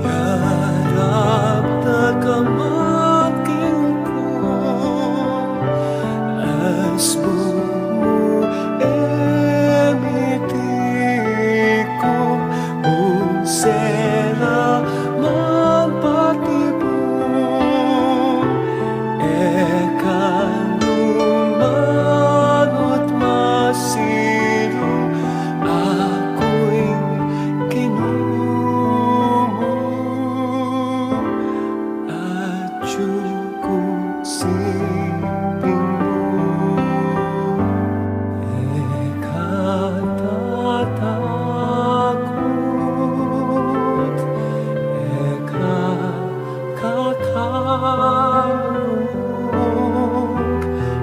Yarap da ka man king ku, asbun mu e mitikum, nung sela man patibun, e ka nu manut masilu, aku ing Ginu mu, atyu ku siping mu. E ka tatakut, e ka kakarung,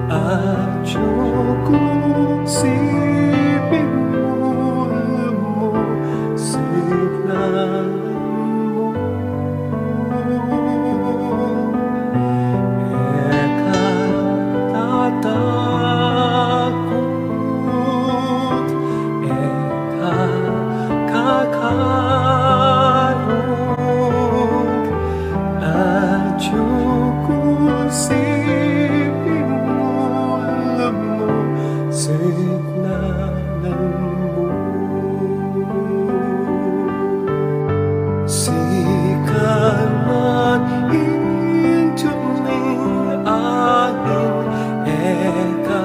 atyu ku siping mu, lumusignan mu. E ka tatakut, e ka kakarung, atyu ku siping mu, lumusignan mu. Sikanan ing duming angin, e ka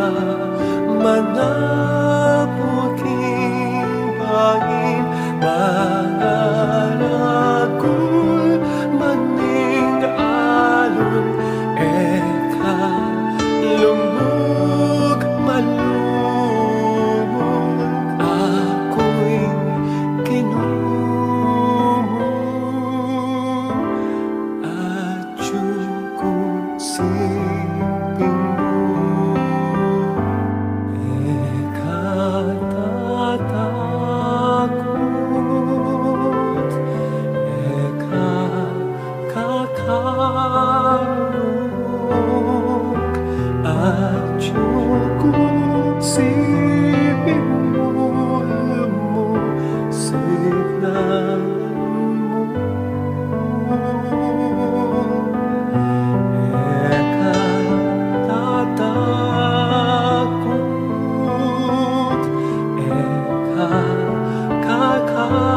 manapul king bangin, maragul man ing alun, e ka lungug malugud, aku ing Ginu mu, atyu ku siping mu. E ka tatakut, e ka kakarung, atyu ku siping mu, lumusignan mu. E ka tatakut, e ka kakarung,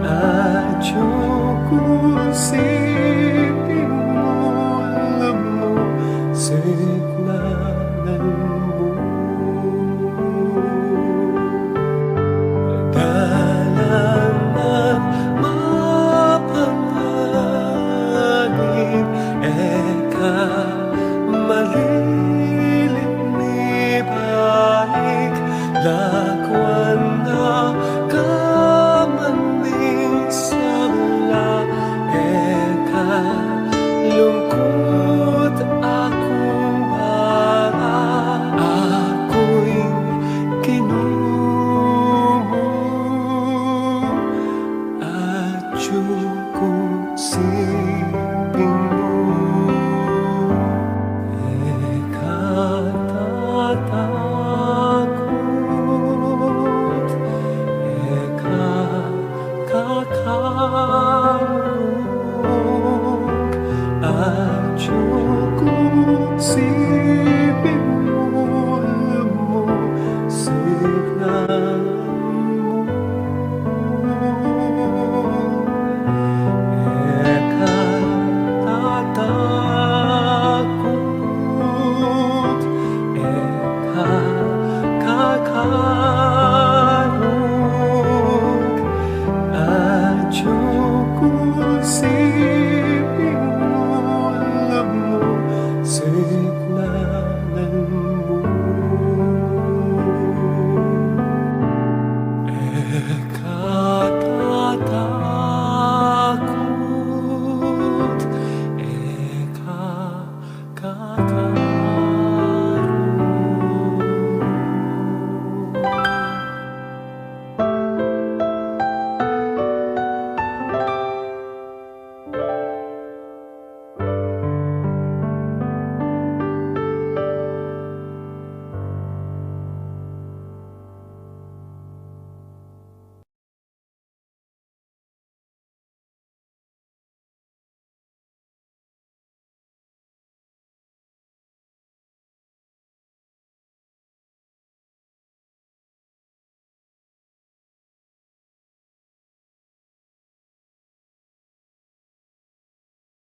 atyu ku siping mu, lumusignan mu. Dalan nang mapanganib, e ka malilit mibalik, lakwan na ka man ning sabla, e ka lungkut, aku ing bala, aku ing Ginu mu, atyu ku siping mu. E ka tatakut, e ka kakarung, atyu ku siping mu, lumusignan mu. E ka tatakut, e ka kakarung,